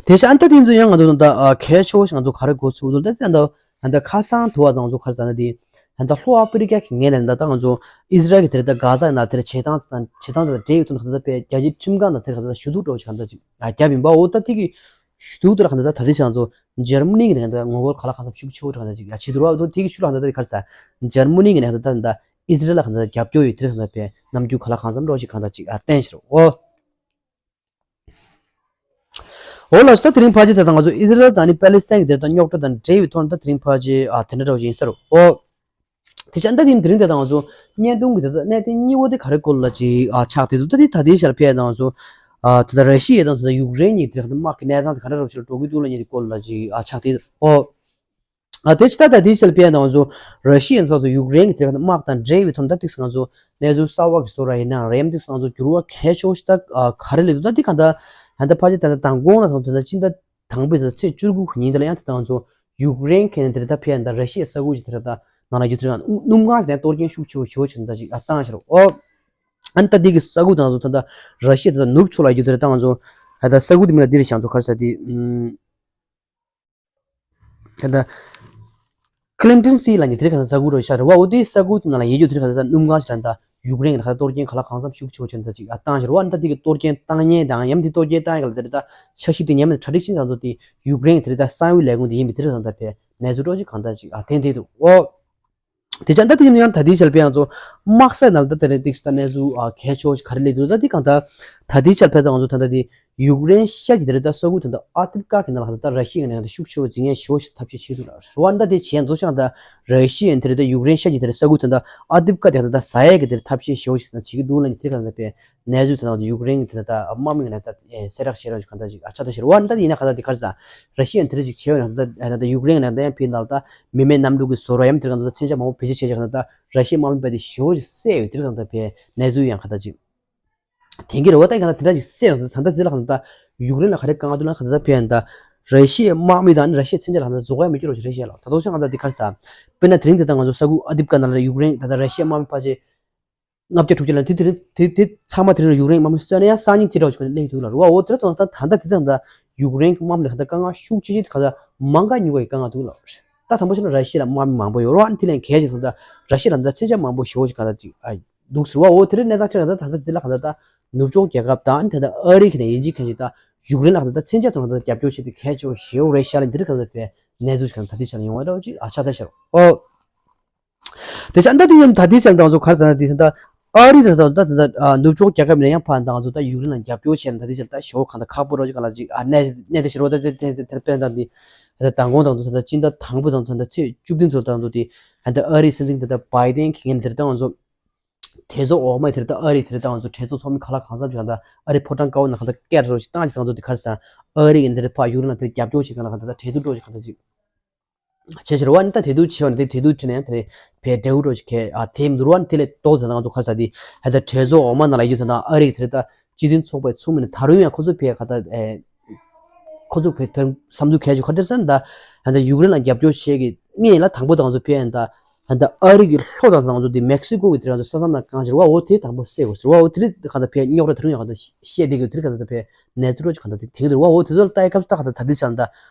དེ་བཞིན་ཨ་ནི་ད་དེ་ཚོ་ཡང་ང་ཚོ་ད་ལྟ་གལ་ཆེ་བོ་ཞིག་ང་ཚོ་ག་རེ་གོ་ཚུལ་འདུག་ད་ཙན་ད་ཨ་ནི་ད་ཁ་སང་དུ་བ་དང་ཚོ་ག་རེ་ཟ་ན་དེ་ཨ་ནི་ད་ལྷོ་ཨ་ཕི་རི་ཀ་གི་ངོས་ནས་ད་ད་ང་ཚོ་ཨི་ཟི་རལ་གྱི་དེར་ད་གྷ་ཟ་ཡི་ནང་དེར་བྱེད་སྟངས་དང་བྱེད་སྟངས་དང་འབྲེལ་ཡོད་དུ་ད་ད་པའི་རྒྱལ་སྤྱིའི་ཁྲིམས་ཁང་དང་དེར་ད་ད་ཞུ་གཏུག་འགྲོ་ཞིག་གང་ད་ཅིག་བརྒྱབ་ཡིན་པ་འོ་ད་དེ་གི་ཞུ་གཏུག་དེ་ལ་གང་ད་ད་ད་དེ་ཞིག་ང་ཚོ་འཇར་མ་ནི་གི་ནས་ད་ངོ་རྒོལ་ག་ལ་གང་འཚམ་ཤུགས་ཆེ་བོ་གང་ད་ཅིག་ཡ་བྱེད་དུ་ར་འོ་ད་དེ་གི་ཤུ་ལ་གང་ད་ད་ག་རེ་ཟ་འཇར་མ་ནི་གི་ནས་ད་ད་ད་ཨི་ཟི་རལ་ལ་གང་ད་རྒྱབ་སྐྱོར་ཡོད་དེར་གང་ད་པའི་ནམ་རྒྱུན་ག་ལ་གང་འཚམ་འགྲོ་ཞིག་གང་ད་ཅིག་ཨ་བསྟན་ཤར་འོ། འོ་ལགས་སོ། ད་དེ་རིང་ཕལ་ཆེར་དེ་དང་ང་ཚོ་ཨི་ཟི་རལ་དང་ནི་པེ་ལི་སི་ཐན་གྱི་དེ་དང་རྙོག་དྲ་དང་འབྲེལ་བའི་ཐོག་ནས་ད་དེ་རིང་ཕལ་ཆེར་ཨ་དེ་འདྲ་འདྲ་བོ་ཞིག་ཡིན་ས་རེད། འོ། དེ་ཆ་ད་དེ་དེ་རིང་དེ་དང་ང་ཚོ་བརྙན་ཐུང་གི་དེ་དང་གནད་དོན་གཉིས་པོ་དེ་ག་རེ་སྐོར་ལ་ཅིག་ཨ་ཆགས་བསྡད་འདུག་ད་དེ་ད་དེ་ཆར་ཕེབས་དང་ང་ཚོ་ཨ་དེ་ད་ར་ཤི་ཡ་དང་དེ་ད་ཡུཀ་རེན་གཉིས་དེ་དང་དམག་གི་གནས་སྟངས་དེ་ག་འདྲ་འདྲ་བོ་ཞིག་ལ་འགྲོ་གི་འདུག་ལ་གཉིས་དེ་སྐོར་ལ་ཅིག་ཨ་ཆགས་བསྡད་འདུག་འོ། ཨ་དེ་ཕྱི་ད་ལྟ་དེའི་ཞལ་པས་ང་ཚོ་ར་ཤི་ཡའི་ཚོགས་གཙོ་ཡུཀ་རེན་གྱི་དེ་དམག་དང་འབྲེལ་བའི་ཐོག་ནས་ད་ཏིག་ཙམ་ང་ཚོ་གནས་ཚུལ་གསར་བ་ཞིག་བཟོ་ར་ཡིན་ན་རེམ་ཏིག་ཙམ་ང་ཚོ་འགྱུར་བ་གལ་ཆེ་བོ་ཞིག་ད་ག་རེ་ལས་འདུག་ད་འདི་ག་ད་ད་ལྟ་ཕལ་ཆེར་ད་ལྟ་མདང་དགོང་ལ་ད་ཚོ་ད་སྤྱི་ཟླ་དང་པོའི་ད་ཚེས་བཅུ་དགུ་ཉིན་དེ་ལ་ཡང་དེ་ད་ང་ཚོ་ཡུཀ་རེན་གྱི་དེ་ད་ཕེབས་ད་ར་ཤི་ཡའི་ས་ཁུལ་ཞིག་དེ་ད་ནང་ལ་རྒྱུ་དེ་ད་སྣུམ་ཁང་ཞིག་ནས་གཏོར་སྐྱོན་ཤུགས་ཆེ་བོ་ཞེ་བོ་ཞིག་ད་ཅིག་ཨ་བཏང་ཤར་འོ། ཨ་ནི་ད་འདི་གི་ས་ཁུལ་ད་ང་ཚོ་ད་ད་ར་ཤི་ཡ་ད་ད་ནུབ་ཕྱོགས་ལ་རྒྱུ་དེ་ད་ང་ཚོ་ད་ད་ས་ཁུལ་དེ་མིང་ལ་འདི་རེད་ཤག་ང་ཚོ་ག་རེ་ཟེར་དེ་ཨུམ། ད་ལྟ་ཁི་ལིན་ཏོན་སི་ལ་ནི་དེ་རིང་ཁ་སང་ས་ཁུལ་རོ་ཤར་བ་འོ་དེ་ས་ཁུལ་དེ་ནང་ལ་ཡེ་རྒྱུ་དེ་རིང་ཁ་སང་ད་སྣུམ་ཁང་ཞིག་ལ་ད་ཡུཀ་རེན་གྱི་ཁ་གཏོར་སྐྱོན་ག་ལ་གང་འཚམ་ཤུགས་ཆེ་བོ་བྱས་ནས་ད་ཅིག་ཨ་བཏང་ཤར་བ་ནི་ད་དེ་གི་གཏོར་སྐྱོན་བཏང་ཉེན་དང་ཡང་དེ་གཏོར་སྐྱོན་བཏང་ཡ་ག་ལ་དེ་རེད་ད་འཆར་གཞི་དེ་ཉམས་ནས་གྲ་སྒྲིག་ཕྱིན་ཙང་ཚོ་དེ་ཡུཀ་རེན་གྱི་དེ་རིང་ད་གསང་བའི་ལས་ཁུངས་དེ་ཡིན་པའི་དེ་རིང་ཁ་སང་ད་ཕེ་གནས་ཚུལ་རོ་ཅིག་གང་ད་ཅིག་ཨ་ཐེན་དེ་འདུག་འོ། དེ་ཅང་ད་དེ་ཡིན་ཡང་ད་ལྟའི་ཆར་ཕེ་ང་ཚོ་དམག་ས་ནང་ལ་ད་དེ་རིང་ཏིག་ས་གནས་ཚུལ་ཨ་གལ་ཆེ་བ་ཞིག་ག་རེ་སླེབས་འདུག་ད་དེ་གང་ད་ད་ལྟའི་ཆར་ཕེ་ད་ང་ཚོ་ད་ལྟ་དེ་ཡུཀ་རེན་ཤར་གྱི་དེ་རེད་ད་ས་ཁུལ་དེ་འདྲ་ཨ་ཏིབ་ཀ་གི་ནང་ལ་ད་ལྟ་ར་ཤི་ཡའི་ནང་ད་ཤུགས་ཆེ་བ་འཛིང་ཡས་ཞེ་བོ་ཞིག་ཐབས་ཤེས་བྱེད་འདུག་ལ་རེད་བ། ད་དེ་བྱས་ང་ཚོ་ཅང་ད་ར་ཤི་ཡའི་དེ་རེད་ད་ཡུཀ་རེན་ཤར་གྱི་དེ་རེད་ས་ཁུལ་དེ་འདྲ་ཨ་ཏིབ་ཀ་དེ་ད་ད་ཟ་ཡས་ཀྱི་དེ་རེད་ཐབས་ཤེས་ཞེ་བོ་ཞིག་ད་བྱེད་ཀྱི་འདུག་ལ་ནི་དེ་གང་ད་ཕེ་གནས་ཚུལ་དེ་ནང་དུ་ཡུཀ་རེན་གྱི་དེ་ད་དམག་མི་གི་ནང་ད་གསལ་བསྒྲགས་བྱས་རོགས་ཞིག་གང་ད་ཅིག་ཨ་ཆགས་ད་ཤར་བ་ད་དེ་ཡིན་ན་གང་ད་དེ་ག་རེ་ཟ་ར་ཤི་ཡའི་དེ་རེད་ཅིག་བྱས་བ་ན་ད་ད་ཡུཀ་རེན་གྱི་ནང་ད་ཡང་ཕེ་ནང་ལ་ད་མི་མེད་གནམ་གྲུ་གི་བཟོ་ར་ཡམ་དེ་གང་ད་མཚོན་ཆ་མང་པོ་བེད་སྤྱོད་བྱས་ཀྱང་ད་ར་ཤི་ཡའི་དམག་མི་པ་དེ་ཞེ་བོ་ཞིག་བསད་ཡོད་དེ་གང་ད་ཕེ་གནས་ཚུལ་ཡང་གང་ད་ཅིག་དེང་གི་རེ་བ་ད་གང་ད་དེ་འདྲ་ཞིག་བསད་ཡོད་ད་ད་ད་ཟེར་ལ་གང་ད་ཡུཀ་རེན་ལ་ག་རེ་དཀའ་ངལ་འདུག་ལ་གང་ད་ད་ཕེ་ཡང་ད་ར་ཤི་ཡའི་དམག་མི་དང་ནི་ར་ཤི་ཡའི་མཚོན་ཆ་ལ་གང་ད་རྫོགས་ཡ་མི་སྐྱོ་རོགས་ཞིག་རེད་ཤེས་ལ་ད་དོ་ཤ་གང་ད་དེ་ག་རེ་ཟ་དཔེར་ན་དེ་རིང་དེ་ད་ང་ཚོ་ས་ཁུལ་ཨ་དིབ་ཀ་ནང་ལ་ཡུཀ་རེན་ད་ད་ར་ཤི་ཡའི་དམག་མི་ཕལ་ཆེར་ལྔ་བརྒྱ་དྲུག་ཅུ་ལ་དེ་དེ་རིང་དེ་དེ་ཚང་མ་དེ་རིང་ལ་ཡུཀ་རེན་དམག་མི་གསོད་ན་ཡང་སང་ཉིན་དེ་འདྲ་བ་ཞིག་ག་ནས་སླེབས་འདུག་ལ་རེད་བ། འོ་དེ་ར་ཚོ་ད་ད་ད་དེ་ཚང་ད་ཡུཀ་རེན་གྱི་དམག་མི་ལ་ད་དཀའ་ངལ་ཤུགས་ཆེ་ཆེ་ག་ད་མང་ག་ཉུང་ག་ཡི་དཀའ་ངལ་འདུག་ལ། ད་དང་པོ་བྱས་ན་ར་ཤི་ཡ་ལ་དམག་མི་མང་པོ་ཡོད་རེད་བ། ཨ་ནི་དེ་ལས་གལ་ཆེ་ད་ད་ར་ཤི་ཡ་ལ་ད་མཚོན་ཆ་མང་པོ་ཞེ་པོ་ཅིག་ག་ད་ཅིག་ཨ་འདུག་ཟེར་བ། འོ་དེ་རིང་གནས་སྟངས་ཆ་ག་ད་ད་ད་དེ་ལ་ག་ད་ད་ནུབ་ཕྱོགས་རྒྱལ་ཁབ་དང་ཨ་ནི་ད་ད་ཨ་རི་གི་ནས་ཡིན་གཅིག་མཁན་ཅིག་ད་ཡུཀ་རེན་ལ་ག་ད་ད་མཚོན་ཆ་དང་ག་ད་རྒྱབ་སྐྱོར་བྱེད་དེ་གལ་ཆེ་བ་ཞེ་པོ་རེད་ཤག་ལ་འདིར་ག་ད་ད་བས་གནས་ཚུལ་ཞིག་ག་ད་ད་དེ་ཆ་ལ་ཡོང་བ་རེད་བ་ཅིག་ཨ་ཆགས་ད་ཤར་འོ། དེ་ཆ་ད་དེ་ཡིན་ད་དེ་ཆ་ལ་དང་ཚོ་ག་རེ་ཟེར་ན་དེ་ད་ཨ་རི་དང་ད་ད་ད་ནུབ་ཕྱོགས་རྒྱལ་ཁབ་ནས་ཡང་ཕར་ད་ང་ཚོ་ད་ཡུཀ་རེན་ལ་རྒྱབ་སྐྱོར་བྱས་ན་ད་དེ་ཆ་ལ་ད་ཞོ་གང་ད་ཁག་པོ་རོ་ཅིག་ག་ལ་ཅིག་ཨ་གནས་གནས་དེ་ཤར་བ་ད་དེ་དེ་དེ་དཔེར་ན་ད་འདི་ད་མདང་དགོང་དང་ཚོ་ད་སྤྱི་ཟླ་དང་པོ་དང་ཚོ་ད་ཚེས་བཅུ་བདུན་ཚོ་ད་ཚོ་དེ་ད་ཨ་རི་སྲིད་འཛིན་ད་ད་བྷའི་ཏན་གྱི་ངན་ཟེར་ད་ང་ཚོ་གྲོས་ཚོགས་འོག་མ་དེར་ད་ཨ་རི་དེར་ད་ང་ཚོ་གྲོས་ཚོགས་ཚོགས་མི་ཁ་ལག་གང་འཚམ་ཞིག་ད་ཨ་རི་ཕོ་བྲང་དཀར་པོ་ནང་གང་ད་སྐད་རོ་ཞིག་བཏང་ཞིག་ང་ཚོ་དེ་གར་ས་ཨ་རི་གི་དེར་ཕ་ཡུ་རི་ན་དེར་རྒྱབ་སྐྱོར་ཞིག་གང་ལ་གང་ད་ད་གྲོས་བསྡུར་རོ་ཞིག་གང་ད་ཅིག་བྱས་ཕྱིར་བ་ནི་ད་གྲོས་བསྡུར་བྱས་བ་ནི་དེ་གྲོས་བསྡུར་བྱས་ནས་ཡང་དེ་རེད་བས་འབྲེལ་བ་རོ་ཞིག་གས་ཨ་དེ་མི་འདུག་ར་ནི་དེ་ལས་ཏོག་ཙམ་ད་ང་ཚོ་ཁ་ས་དེ་ཧ་ད་གྲོས་ཚོགས་འོག་མ་ནང་ལ་ཡོད་ད་ན་ཨ་རི་གི་དེར་ད་སྤྱི་མཐུན་ཚོགས་པའི་ཚོགས་མི་ནི་ད་རུང་ཡང་ཁོ་ཚོ་བས་ག་ད་ཨེ། ཁོ་ཚོ་བས་བསམ་ཚུལ་གལ་ཆེ་ཁ་དེར་ས་ད་ཧ་ད་ཡུ་ཀེ་རེན་ལ་རྒྱབ་སྐྱོར་བྱེད་ཀྱི་ངེས་ལ་དང་པོ་དང་ཚོ་ཕེ་ཡན་ད་ཧ་ད་ཨ་རི་གི་ལྷོ་དང་དང་ཚོ་དེ་མེག་སི་ཀོ་གི་དེ་རང་ཚོ་ས་མཚམས་ནང་གང་ཞིག་རེད་བ། འོ་དེ་དང་པོ་བསད་དགོས་ཟེར་བ། འོ་དེ་རིགས་ག་ད་ཕེ་རྙོག་དྲ་དེ་རིང་ཡང་ག་ད་བཤད་བསྡད་ཀྱི་དེ་རིགས་ག་ད་ཕེ་གནས་ཚུལ་རོ་ཅིག་ག་ད་དེ་དེ་རེད་བ། འོ་དེ་ཚོ་ལ་ལྟ་ཡི་སྐབས་སུ་ད་ག་ད་ད་དེ་ཆ་ད་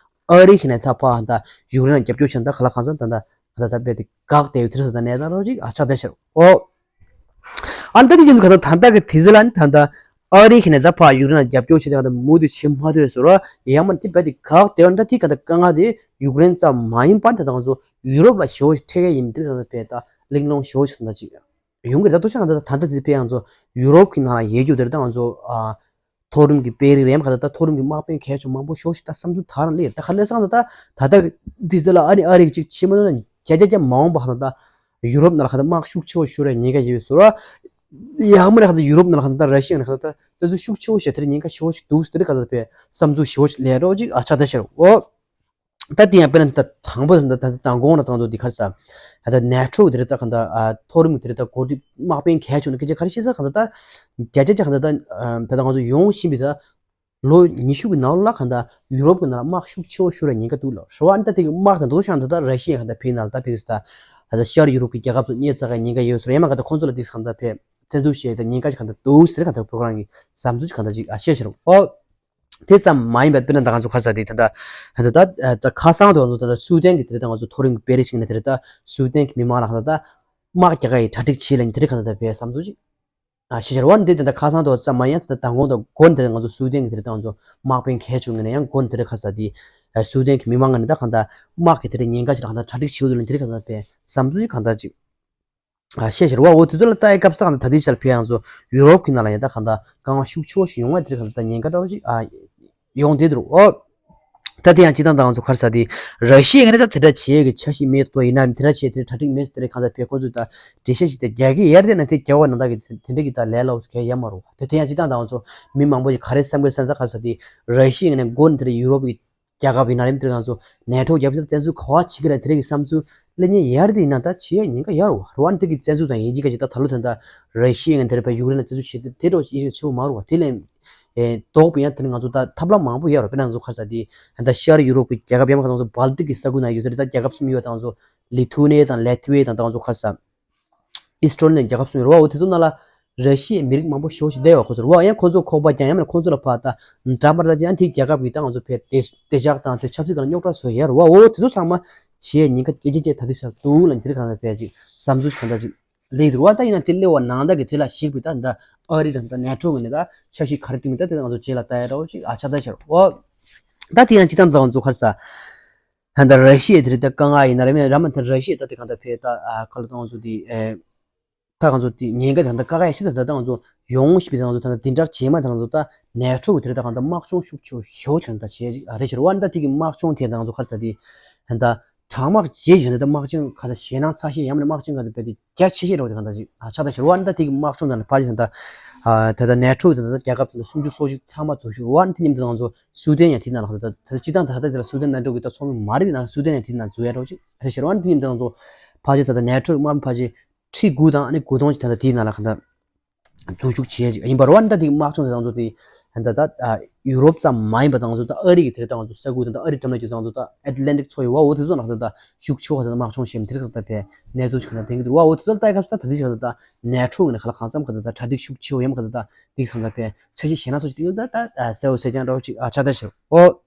ཨ་རི་གི་ནས་ད་ཕ་ཧ་ད་ཡུ་ཀེ་རེན་ལ་རྒྱབ་སྐྱོར་བྱས་ད་ག་ལ་གང་ས་ད་ད་ག་ད་ད་ཕེ་དེ་དགག་དེ་ཡོད་དེ་རིགས་ད་གནས་སྟངས་རོ་ཅིག་ཨ་ཆགས་བསྡད་ཤར་འོ། ཨ་ནི་ད་དེ་ཡིན་ག་ད་ད་ལྟ་གི་དེ་ཟེར་ལ་ནི་ད་ལྟ་ཨ་རི་གི་ནས་ད་ཕ་ཡུ་ཀེ་རེན་ལ་རྒྱབ་སྐྱོར་བྱེད་དེ་ག་ད་མུ་མཐུད་བྱེད་མ་ཐུབ་ཟེར་བ་ཡང་མ་དེ་བས་དེ་དགག་དེ་བ་ནི་ད་དེ་ག་ད་དཀའ་ངལ་དེ་ ཡུཀ་རེན་ཙམ་མ་ཡིན་པར་ད་ལྟ་ང་ཚོ་ཡུ་རོབ་ལ་ཞེ་པོ་ཞིག་འཕྲད་ཀྱི་ཡིན་མི་དེ་ད་ལྟ་བས་ད་གླེང་སློང་ཞེ་པོ་ཞིག་ད་ཅིག་ཡོང་གི་རེད། ད་ལྟ་ཆ་ད་ད་ལྟ་དེ་བས་ང་ཚོ་ཡུ་རོབ་ཀྱི་ནང་ལ་ཡོད་རྒྱུ་དེ་ད་ང་ཚོ་ཨ། མཐོ་རིམ་གྱི་དཔོན་རིགས་རེད་ཡང་ག་ད་ལྟ་མཐོ་རིམ་གྱི་དམག་དཔོན་གལ་ཆེ་མང་པོ་ཞེ་པོ་ཞིག་ད་བསམ་ཚུལ་དར་ནས་ད་ག་ལེ་སང་ད་ད་ད་ལྟ་དེ་ཚོ་ལ་ཨ་ནི་ཨ་རིག་ཅིག་ཕྱི་མ་ནང་བརྒྱ་ཆ་བརྒྱ་མ་འོངས་པ་ཧ་ད་ཡུ་རོབ་ནང་ལ་ཧ་ད་དམག་ཤུགས་ཆེ་བོ་ཤོར་བའི་ཉེན་ཁ་ཡོད་པའི་བཟོ་ར། ཡང་མིན་ན་ཧ་ད་ཡུ་རོབ་ནང་ལ་ཧ་ད་ར་ཤི་ཡ་ནང་ཧ་ད་བཙན་འཛུལ་ཤུགས་ཆེ་བོ་བྱས་དེར་ཉེན་ཁ་ཞེ་པོ་ཞིག་འདུག་ཟེར་ག་ད་པའི་བསམ་ཚུལ་ཞེ་པོ་ཞིག་ལས་རོགས་ཅིག་ཨ་ཆ་ད་ཤར་འོ། ད་དེ་ཡང་དཔེར་ན་ད་དང་པོ་ད་ད་ད་དང་གོང་ལ་དང་ཚོ་འདི་གར་ས། ད་ནེ་ཊོ་གི་དེ་རེད་ད་ག་ད་མཐོ་རིམ་གི་དེ་རེད་ད་འགོ་ཁྲིད་དམག་དཔོན་གལ་ཆེ་བ་ནི་སྐད་ཆ་ག་རེ་བཤད་ས་ག་ད་ད། བརྒྱ་ཆ་བརྒྱ་ག་ད་ད་ད་ང་ཚོ་ཡོང་བཞིན་པའི་ད། ལོ་ཉི་ཤུ་གི་ནང་ལ་ག་ད་ཡུ་རོབ་གི་ནང་ལ་དམག་ཤུགས་ཆེ་བོ་ཤོར་བའི་ཉེན་ཁ་འདུག་ལ་རེད་བ། ཨ་ནི་ད་དེ་གི་དམག་དང་དུ་ཤང་ད་ད་ར་ཤི་ཡ་ག་ད་ཕི་ནང་ལ་ད་དེ་གི་ས་ད་ད་ཤར་ཡུ་རོབ་གི་རྒྱལ་ཁབ་ཚོ་གནས་ཚ་ག་ཉེན་ཁ་ཡོད་ཟེར་ཡ་མ་ག་ད་ཁོང་ཚོ་ལ་དེ་གི་ས་ག་ད་ཕེ་བཙན་འཛུལ་བྱས་ད་ཉེན་ཁ་ཞིག་ག་ད་འདུག་ཟེར་ག་ད་ཕོ་ཁོ་རང་གི་བསམ་ཚུལ་ཞིག་ག་ད་ཅིག་ཨ་བཤད་ཤེར་འོ། དེ་ཙམ་མ་ཡིན་པར་དཔེར་ན་ད་ང་ཚོ་ཁ་ས་དེ་ད་ད་ད་ད་ཁ་སང་དུ་ང་ཚོ་ད་ད་སུའུ་ཏན་གི་དེ་ད་ང་ཚོ་མཐོ་རིམ་གི་དཔོན་རིགས་ཤིག་ནས་དེ་ད་སུའུ་ཏན་གི་མི་མང་ལ་ག་ད་ད་དམག་རྒྱག་ག་ཡི་གྲ་སྒྲིག་བྱེད་ལ་ནི་དེ་རིགས་ག་ད་ད་ཕེ་བསམ་ཚུལ་ཅིག་ཨ་ཤེས་བྱར་བ་འདི་དེ་འདྲ་ཁ་སང་དུ་ཙམ་མ་ཡིན་ད་དང་གོང་དུ་མགོ་འདི་ང་ཚོ་སུའུ་ཏན་གྱི་དེ་རིང་ང་ཚོ་དམག་དཔོན་གལ་ཆུང་ངེ་ན་ཡང་མགོ་འདི་རིང་ཁ་ས་དེ་སུའུ་ཏན་གྱི་མི་མང་ངེ་ན་ད་གང་ལྟར་དམག་གི་དེ་རིང་ཉེན་ཁ་ཞིག་གང་ལྟར་གྲ་སྒྲིག་བྱེད་དུ་ལ་འདི་རིང་གང་ལྟར་དེ་བསམ་ཚུལ་གང་ལྟར་ཅིག་ཤེས་བྱར་བ་འོ་དེ་ཚོ་ལ་ལྟ་ཡི་སྐབས་སུ་གང་ལྟར་ད་ལྟའི་ཆར་ཕེ་ཡང་ཚོ་ཡུ་རོབ་ཀྱི་ནང་ལ་ཡང་ད་གང་ལྟར་གང་བ་ཤུགས་ཆེ་བོ་ཞིག་ཡོང་བ་དེ་རིང་གང་ལྟར་ཉེན་ཁ་འདྲ་བོ་ཅིག་ཨ། ཡོང་བསྡད་འདུག་ཨོ། ད་དེ་ཡང་སྤྱི་བཏང་དང་ང་ཚོ་ཁར་ས་དེ་ར་ཤི་ཡ་ངས་ད་དེ་འདྲ་བྱེད་ཀྱི་འཆར་གཞི་མེད་དོ། ཡིན་ན་དེ་འདྲ་བྱེད་དེ་གྲ་སྒྲིག་མེད་ཟེར་དེ་གང་ལྟར་བས་ཁོ་ཚོས་ད་འགྲེལ་བཤད་ཞིག་དེ་རྒྱག་གི་ཡར་དེ་ན་དེ་རྒྱག་པ་ན་ད་གི་དེ་འདྲ་གི་ད་ལས་སླ་བོ་ཞིག་གས་ཡ་མ་རུ་བ་དེ་དེ་ཡང་སྤྱི་བཏང་དང་ང་ཚོ་མི་མང་པོ་ཞིག་ག་རེ་བསམ་གི་ཟེར་ན་ད་ཁར་ས་དེ་ར་ཤི་ཡ་ངས་མགོ་ནས་དེ་ཡུ་རོབ་ཀྱི་རྒྱལ་ཁབ་ཡིན་ན་རེད་དེ་ང་ཚོ་ནེ་ཊོ་རྒྱབ་ཀྱི་བཙན་འཛུལ་ག་བ་བྱེད་ཀྱི་རེད་དེ་རིགས་ཀྱི་བསམ་ཚུལ་ལེ་ཉེ་ཡར་དེ་ཡིན་ན་ད་བྱེད་ཡ་ཉེན་ཁ་ཡར་བ་རུ་བ་ནི་དེ་གི་བཙན་འཛུལ་དང་ཡིན་གྱི་ག་ཅིག་ད་ད་ལོ་དེ་ད་ར་ཤི་ཡ་ངས་དེ་རེད་པ་ཡུཀ་རེན་ལ་བཙན་འཛུལ་བྱེད་དེ་དེ་འགྲོ་ཡིན་རེད་ཆེ་བོ་མ་རུ་བ་དེ་ལས། ཨེ། ལྡོག་པའི་ཡང་དེ་ནི་ང་ཚོ་ད་ཐབས་ལམ་མང་པོ་ཡོད་རེད། དཔེར་ན་ང་ཚོ་ཁ་ས་དེ་ད་ཤར་ཡུ་རོབ་ཀྱི་རྒྱལ་ཁབ་ཡང་ཁ་ང་ཚོ་སྦལ་ཏིག་གི་ས་ཁུལ་ན་ཡོད་ས་རེད། ད་རྒྱལ་ཁབ་གསུམ་ཡོད་ད་ང་ཚོ་ལི་ཐུ་ནེ་དང་ལེ་ཐི་ཝེ་དང་ད་ང་ཚོ་ཁ་ས་ཨི་སི་ཊོ་ནི་རྒྱལ་ཁབ་གསུམ་ཡོད་རེད་བ། འོ་དེ་ཚོ་ནང་ལ་ར་ཤི་ཡའི་མི་རིགས་མང་པོ་ཞེ་པོ་ཞིག་བསྡད་ཡོད་ཁོ་ཚོ་རེད་བ། ཡང་ཁོ་ཚོ་ཁོག་པ་རྒྱག་ཡང་མིན་ན་ཁོ་ཚོ་ལ་ཕར་ད་འདྲ་མ་འདྲ་ཅན་དེ་རྒྱལ་ཁབ་ཀྱི་ད་ང་ཚོ་ཕར་བདེ་བདེ་འཇགས་དང་དེ་ཆབ་སྲིད་སྒང་རྙོག་དྲ་བཟོ་ཡ་རེད་བ། འོ་དེ་ཚོ་ཚང་མ་བྱེད་ཉེན་ཁ་སྐྱེ་སྐྱེ་སྐྱེ་ད་དུས་ཤར་འདུག་ལ་འདིར་གང་ལ་ཕལ་ཅིག་བསམ་ཚུལ་གང་ལྟར་ཅིག་ལས་འདུག་བ། ད་ཡིན་ན་དེ་སླེབས་པ་ནང་ད་གི་དེ་ལ་ཞིག་པའི་ད་ད་ཨ་རི་དང་ད་ནེ་ཊོ་གི་ནས་ད་འཆར་གཞི་ག་རེ་བཏིང་མིན་ད་དེ་ང་ཚོ་རྗེས་ལ་ལྟ་ཡ་འདྲ་བོ་ཅིག་ཨ་ཆ་ད་ཤར་འོ། ད་དེ་ཡང་སྤྱི་བཏང་ད་ང་ཚོ་ཁར་ས་ད་ད་ར་ཤི་ཡ་དེ་རེད། ད་དཀའ་ངལ་ཡིན་ན་རེད་མེད་ར་མ་ད་ར་ཤི་ཡ་ད་དེ་གང་ལྟར་ཕེ་ད་ཨ་ཁ་ལོ་ད་ང་ཚོ་དེ་ཨེ་ད་ང་ཚོ་དེ་ཉེན་ཁ་དེ་གང་ལྟར་དཀའ་ཁག་ཡ་ཤི་ད་ད་ད་ང་ཚོ་ཡོང་ཞིག་པའི་ད་ང་ཚོ་ད་ད་དེ་འདྲ་བྱེད་མ་ད་ང་ཚོ་ད་ནེ་ཊོ་གི་དེ་རེད། ད་གང་ལྟར་དམག་སྦྱོང་ཤུགས་ཆེ་ཤོས་ད་བྱེད་ཅིག་ཨ་རེད་ཤར་བ་ད་དེ་གི་དམག་སྦྱོང་དེ་ད་ང་ཚོ་ཁར་ས་དེ་ད་ད་གྲང་དམག་རྗེས་ཀྱི་ད་དམག་ཆེན་ག་ད་ཞེད་སྣང་ཚ་ཤས་ཡང་མིན་ན་དམག་ཆེན་ག་ད་བས་དེ་རྒྱ་ཆེ་ཤས་རོགས་དེ་གང་ལྟར་ཅིག་ཨ་ཆགས་ད་ཤར་བ་ད་དེ་གི་དམག་སྦྱོང་ད་ཕ་ཅི་ད་ད་ད་ད་ནེ་ཊོ་གི་ད་ད་རྒྱལ་ཁབ་ད་སུམ་ཅུ་སོ་གཅིག་ཚང་མ་འཛུལ་ཤོག་བ་དེ་མཉམ་དུ་ང་ཚོ་སུའུ་ཏན་ཡང་དེ་ནང་ལ་ད་ད་སྤྱི་བཏང་ད་ད་དེ་ལ་སུའུ་ཏན་ནེ་ཊོ་གི་ད་ཚོགས་མི་མ་རེད། དེ་ནང་སུའུ་ཏན་ཡང་དེ་ནང་འཛུལ་ཡ་རོགས་ཅིག་ཨ་ཤར་བ་དེ་མཉམ་དུ་ང་ཚོ་ཕ་ཅི་ད་ད་ནེ་ཊོ་གི་དམག་མི་ཕ་ཅི་ཁྲི་དགུ་དང་ཨ་ནི་དགུ་སྟོང་ཅིག་ད་ལྟ་དེའི་ནང་ལ་གང་ལྟར་འཛུལ་ཞུགས་བྱས་ཡིན་པ་རེད་བ། ད་དེ་དམག་སྦྱོང་དེ་ང་ཚོ་དེ་ད་ད་ཡུ་རོབ་ཙམ་མ་ཡིན་པ་དང་ང་ཚོ་ད་ཨ་རི་གི་དེ་ད་ང་ཚོ་ས་ཁུལ་དང་ད་ཨ་རི་འགྲམ་ལ་གྱུར་ད་ང་ཚོ་ད་ཨེ་ཊི་ལན་ཊིག་མཚོ་ཡོད་བ། འོ་དེ་ཚོ་ནང་ད་ད་ཤུགས་ཆེ་བ་ད་དམག་སྦྱོང་བྱས་མི་དེ་རིགས་ད་ད་བས་གནས་ཚུལ་ཞིག་གང་ལྟར་ཐོན་གྱི་འདུག་རེད་བ། འོ་དེ་ཚོ་ལ་ལྟ་ཡི་སྐབས་སུ་ད་ད་དེ་ཞིག་གང་ལྟར་ད་ནེ་ཊོ་གི་ནས་ག་ལ་གང་འཚམ་གང་ལྟར་ད་གྲ་སྒྲིག་ཤུགས་ཆེ་བ་ཡིན་པ་གང་ལྟར་ད་དེ་གང་ལྟར་བས་འཆར་གཞི་ཞེ་ན་སོ་ཞིག་དེ་ཡོད་ད་ད་གསལ་བོ་གསལ་རྐྱང་འདྲ་བོ་ཅིག་ཨ་ཆགས་ད་ཤར་འོ།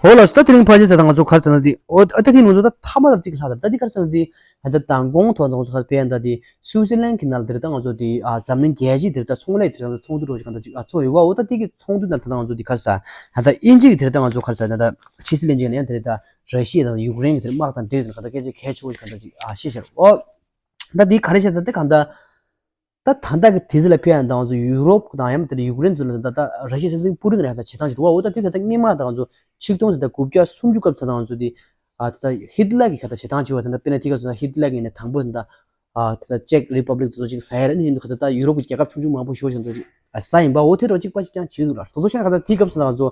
འོ་ལགས་སོ། ད་དེ་རིང་ཕལ་ཆེར་ད་ང་ཚོ་ག་རེ་ཟེར་ན་དེ། འོ་ད་དེ་ང་ཚོ་ད་ཐ་མ་ལ་གཅིག་ལྷག་ད་ད་དེ་ག་རེ་ཟེར་ན་དེ། ད་མདང་དགོང་ཐོག་ད་ང་ཚོ་ག་རེ་བས་ད་དེ་སུའུ་ཙེར་ལན་གྱི་ནང་ལ་དེ་རེད། ད་ང་ཚོ་དེ་ཨ་འཛམ་གླིང་རྒྱལ་སྤྱིའི་དེ་རེད། ད་ཚོང་ལས་དེ་རེད། ད་ཚོགས་འདུ་རོགས་ཀྱི་གང་ད་ཅིག་ཨ་ཚོགས་ཡོད་བ། འོ་ད་དེ་གི་ཚོགས་འདུ་ནང་ད་ང་ཚོ་དེ་ག་རེ་ཟེར། ད་དབྱིན་ཇི་གི་དེ་རེད། ད་ང་ཚོ་ག་རེ་ཟེར་ད་ད་ཕྱི་སྲིད་བློན་ཆེན་ནས་དེ་རེད། ད་ར་ཤི་ཡ་དང་ཡུཀ་རེན་གྱི་དེ་རེད་དམག་དང་འབྲེལ་ཡོད་དེ་གང་ད་སྐད་ཆ་གལ་ཆེ་བོ་ཞིག་གང་ད་ཅིག་ཨ་བཤད་ཤར། འོ་ད་དེ་ག་རེ་བཤད་ཟེར་དེ་གང་ད། ད་ད་ལྟ་གི་དུས་ཚོད་ལ་ཕེབས་ཡ་དང་ང་ཚོ་ཡུ་རོབ་དང་ཡང་མིན་ད་ཡུཀ་རེན་ཚོ་ལ་ད་ལྟ་ར་ཤི་ཡ་སྲིད་འཛིན་པུ་ཏིན་ར་ད་བྱེད་སྟངས་ཅིག་རེད་བ། འོ་ད་དེ་ད་ལྟ་སྔོན་མ་ད་ང་ཚོ་ཆིག་སྟོང་ད་ལྟ་དགུ་བརྒྱ་སུམ་ཅུ་སྐབས་ད་ང་ཚོ་དེ་ཨ་ད་ལྟ་ཧི་ཏི་ལར་གྱི་ཁ་ད་བྱེད་སྟངས་ཅིག་བ། ད་ལྟ་དཔེར་ན་དེ་ག་ཚོད་ན་ཧི་ཏི་ལར་གྱི་ནས་དང་པོ་ད་ལྟ་ཨ་ད་ལྟ་ཅེཀ་རི་པབ་ལིག་དེ་ཚོ་ཅིག་ཟ་ཡ་རེད། ནི་ཡིན་དུས་ཁ་ད་ལྟ་ཡུ་རོབ་ཀྱི་རྒྱལ་ཁབ་ཆུང་ཆུང་མང་པོ་ཞེ་པོ་ཞིག་ད་ཅིག་ཨ་ཟ་ཡིན་པ། འོ་དེ་འདྲ་ཅིག་པ་ཅིག་ཀྱང་བྱེད་འདུག་ལ། དོ་དོ་ཤ་ཁ་ད་དེ་སྐབས་ད་ང་ཚོ་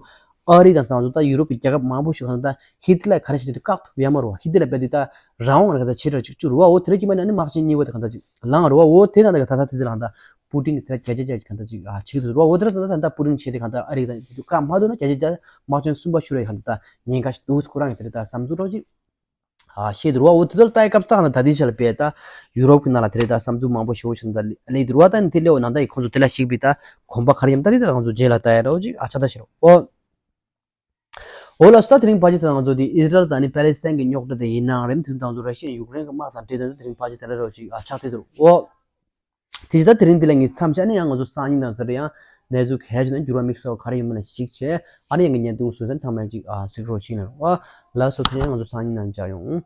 ཨ་རི་དང་ད་ང་ཚོ་ད་ཡུ་རོབ་ཀྱི་རྒྱལ་ཁབ་མང་པོ་ཞིག་ད་ཧི་ཏི་ལར་ག་རེ་བྱེད་དུས་བཀག་ཐུབ་ཡ་མ་རེད་བ། ཧི་ཏི་ལར་རྦད་དེ་ད་རང་དབང་རེད། ད་བྱེད་ར་ཅིག་བཅུ་རེད་བ། འོ་དེ་རེད་ཀྱི་མ་ནི་ཨ་ནི་དམག་ཆེན་གཉིས་པ་དེ་གང་ད་ཅིག་ལངས་རེད་བ། འོ་དེ་ན་ད་ག་ད་ད་དེ་ཚེ་ལ་གང་ད་པུ་ཏིན་གྱི་དེ་ར་རྒྱ་ཆེ་རྒྱ་ཆེ་གང་ད་ཅིག་ཨ་བྱེད་ཀྱི་འདུག་རེད་བ། འོ་དེ་ད་ད་ད་པུ་ཏིན་བྱེད་དེ་གང་ད་ཨ་རི་གང་ད་བཀག་མ་ཐུབ་ན་རྒྱ་ཆེ་རྒྱ་དམག་ཆེན་གསུམ་པ་ཤུ་ར་ཡི་གང་ད་ད་ཉེན་ཁ་ཞིག་འདུག་ཁོ་རང་གི་དེ་རེད་ད་བསམ་ཚུལ་རོགས་ཅིག་ཨ་བཤད་འདུག་རེད་བ། འོ་དེ་ཚོ་ལ་ལྟ་ཡི་སྐབས་ད་གང་ད་ད་དེ་ཆ་ལ་བས་ད་ཡུ་རོབ་ཀྱི་ནང་ལ་དེ་རེད་ད་བསམ་ཚུལ་མང་པོ་ཞེ་པོ་ཞིག་ད་ལས་འདུག་རེད་བ། ད་ནི་དེ་སླེབས་པ་ནང་ད་ཡི་ཁོང་ཚོ་དེ་ལ་ཞིག་པའི་ད་གོམ་པ་ག་རེ་ཡིན་ད་དེ་ད་ཁོང་ཚོ་རྗེས་ལ་ལྟ་ཡ་རོགས་ཅིག་ཨ་ཆ་ད་ཤར་འོ། འོ་ལགས་སོ། ད་དེ་རིང་ཕལ་ཆེར་ད་ང་ཚོ་དེ་ཨི་སི་རལ་དང་ནི་པེ་ལེ་སི་ཐན་གྱི་རྙོག་དྲ་དེ་ཡིན་ནའང་རེད། དེ་ད་ང་ཚོ་ར་ཤི་ཡ་ཡུཀ་རེན་གྱི་དམག་དང་འབྲེལ་ཏེ་ད་དེ་རིང་ཕལ་ཆེར་དེ་འདྲ་རོགས་ཅིག་ཨ་ཆགས་བསྡད་འདུག་འོ། དེ་ད་དེ་རིང་འདི་ལ་ངས་མཚམས་བཞག་ནས་ཡང་ང་ཚོ་སང་ཉིན་དང་ཟེར་ཡང་ གནས་ཚུལ་གལ་ཆེ་ན་འགྱུར་བ་དམིགས་བསལ་ག་རེ་ཡིན་མིན་ལ་གཞིགས་བྱས། ཨ་ནི་ཡང་གི་བརྙན་ཐུང་བཟོས་ཚར་ཚང་མས་ཅིག་ཨ་གཟིགས་རོགས་བྱེད་གནང་རོགས། ལགས་སོ། དེ་རིང་ང་ཚོ་སང་ཉིན་ནང་མཇལ་ཡོང་།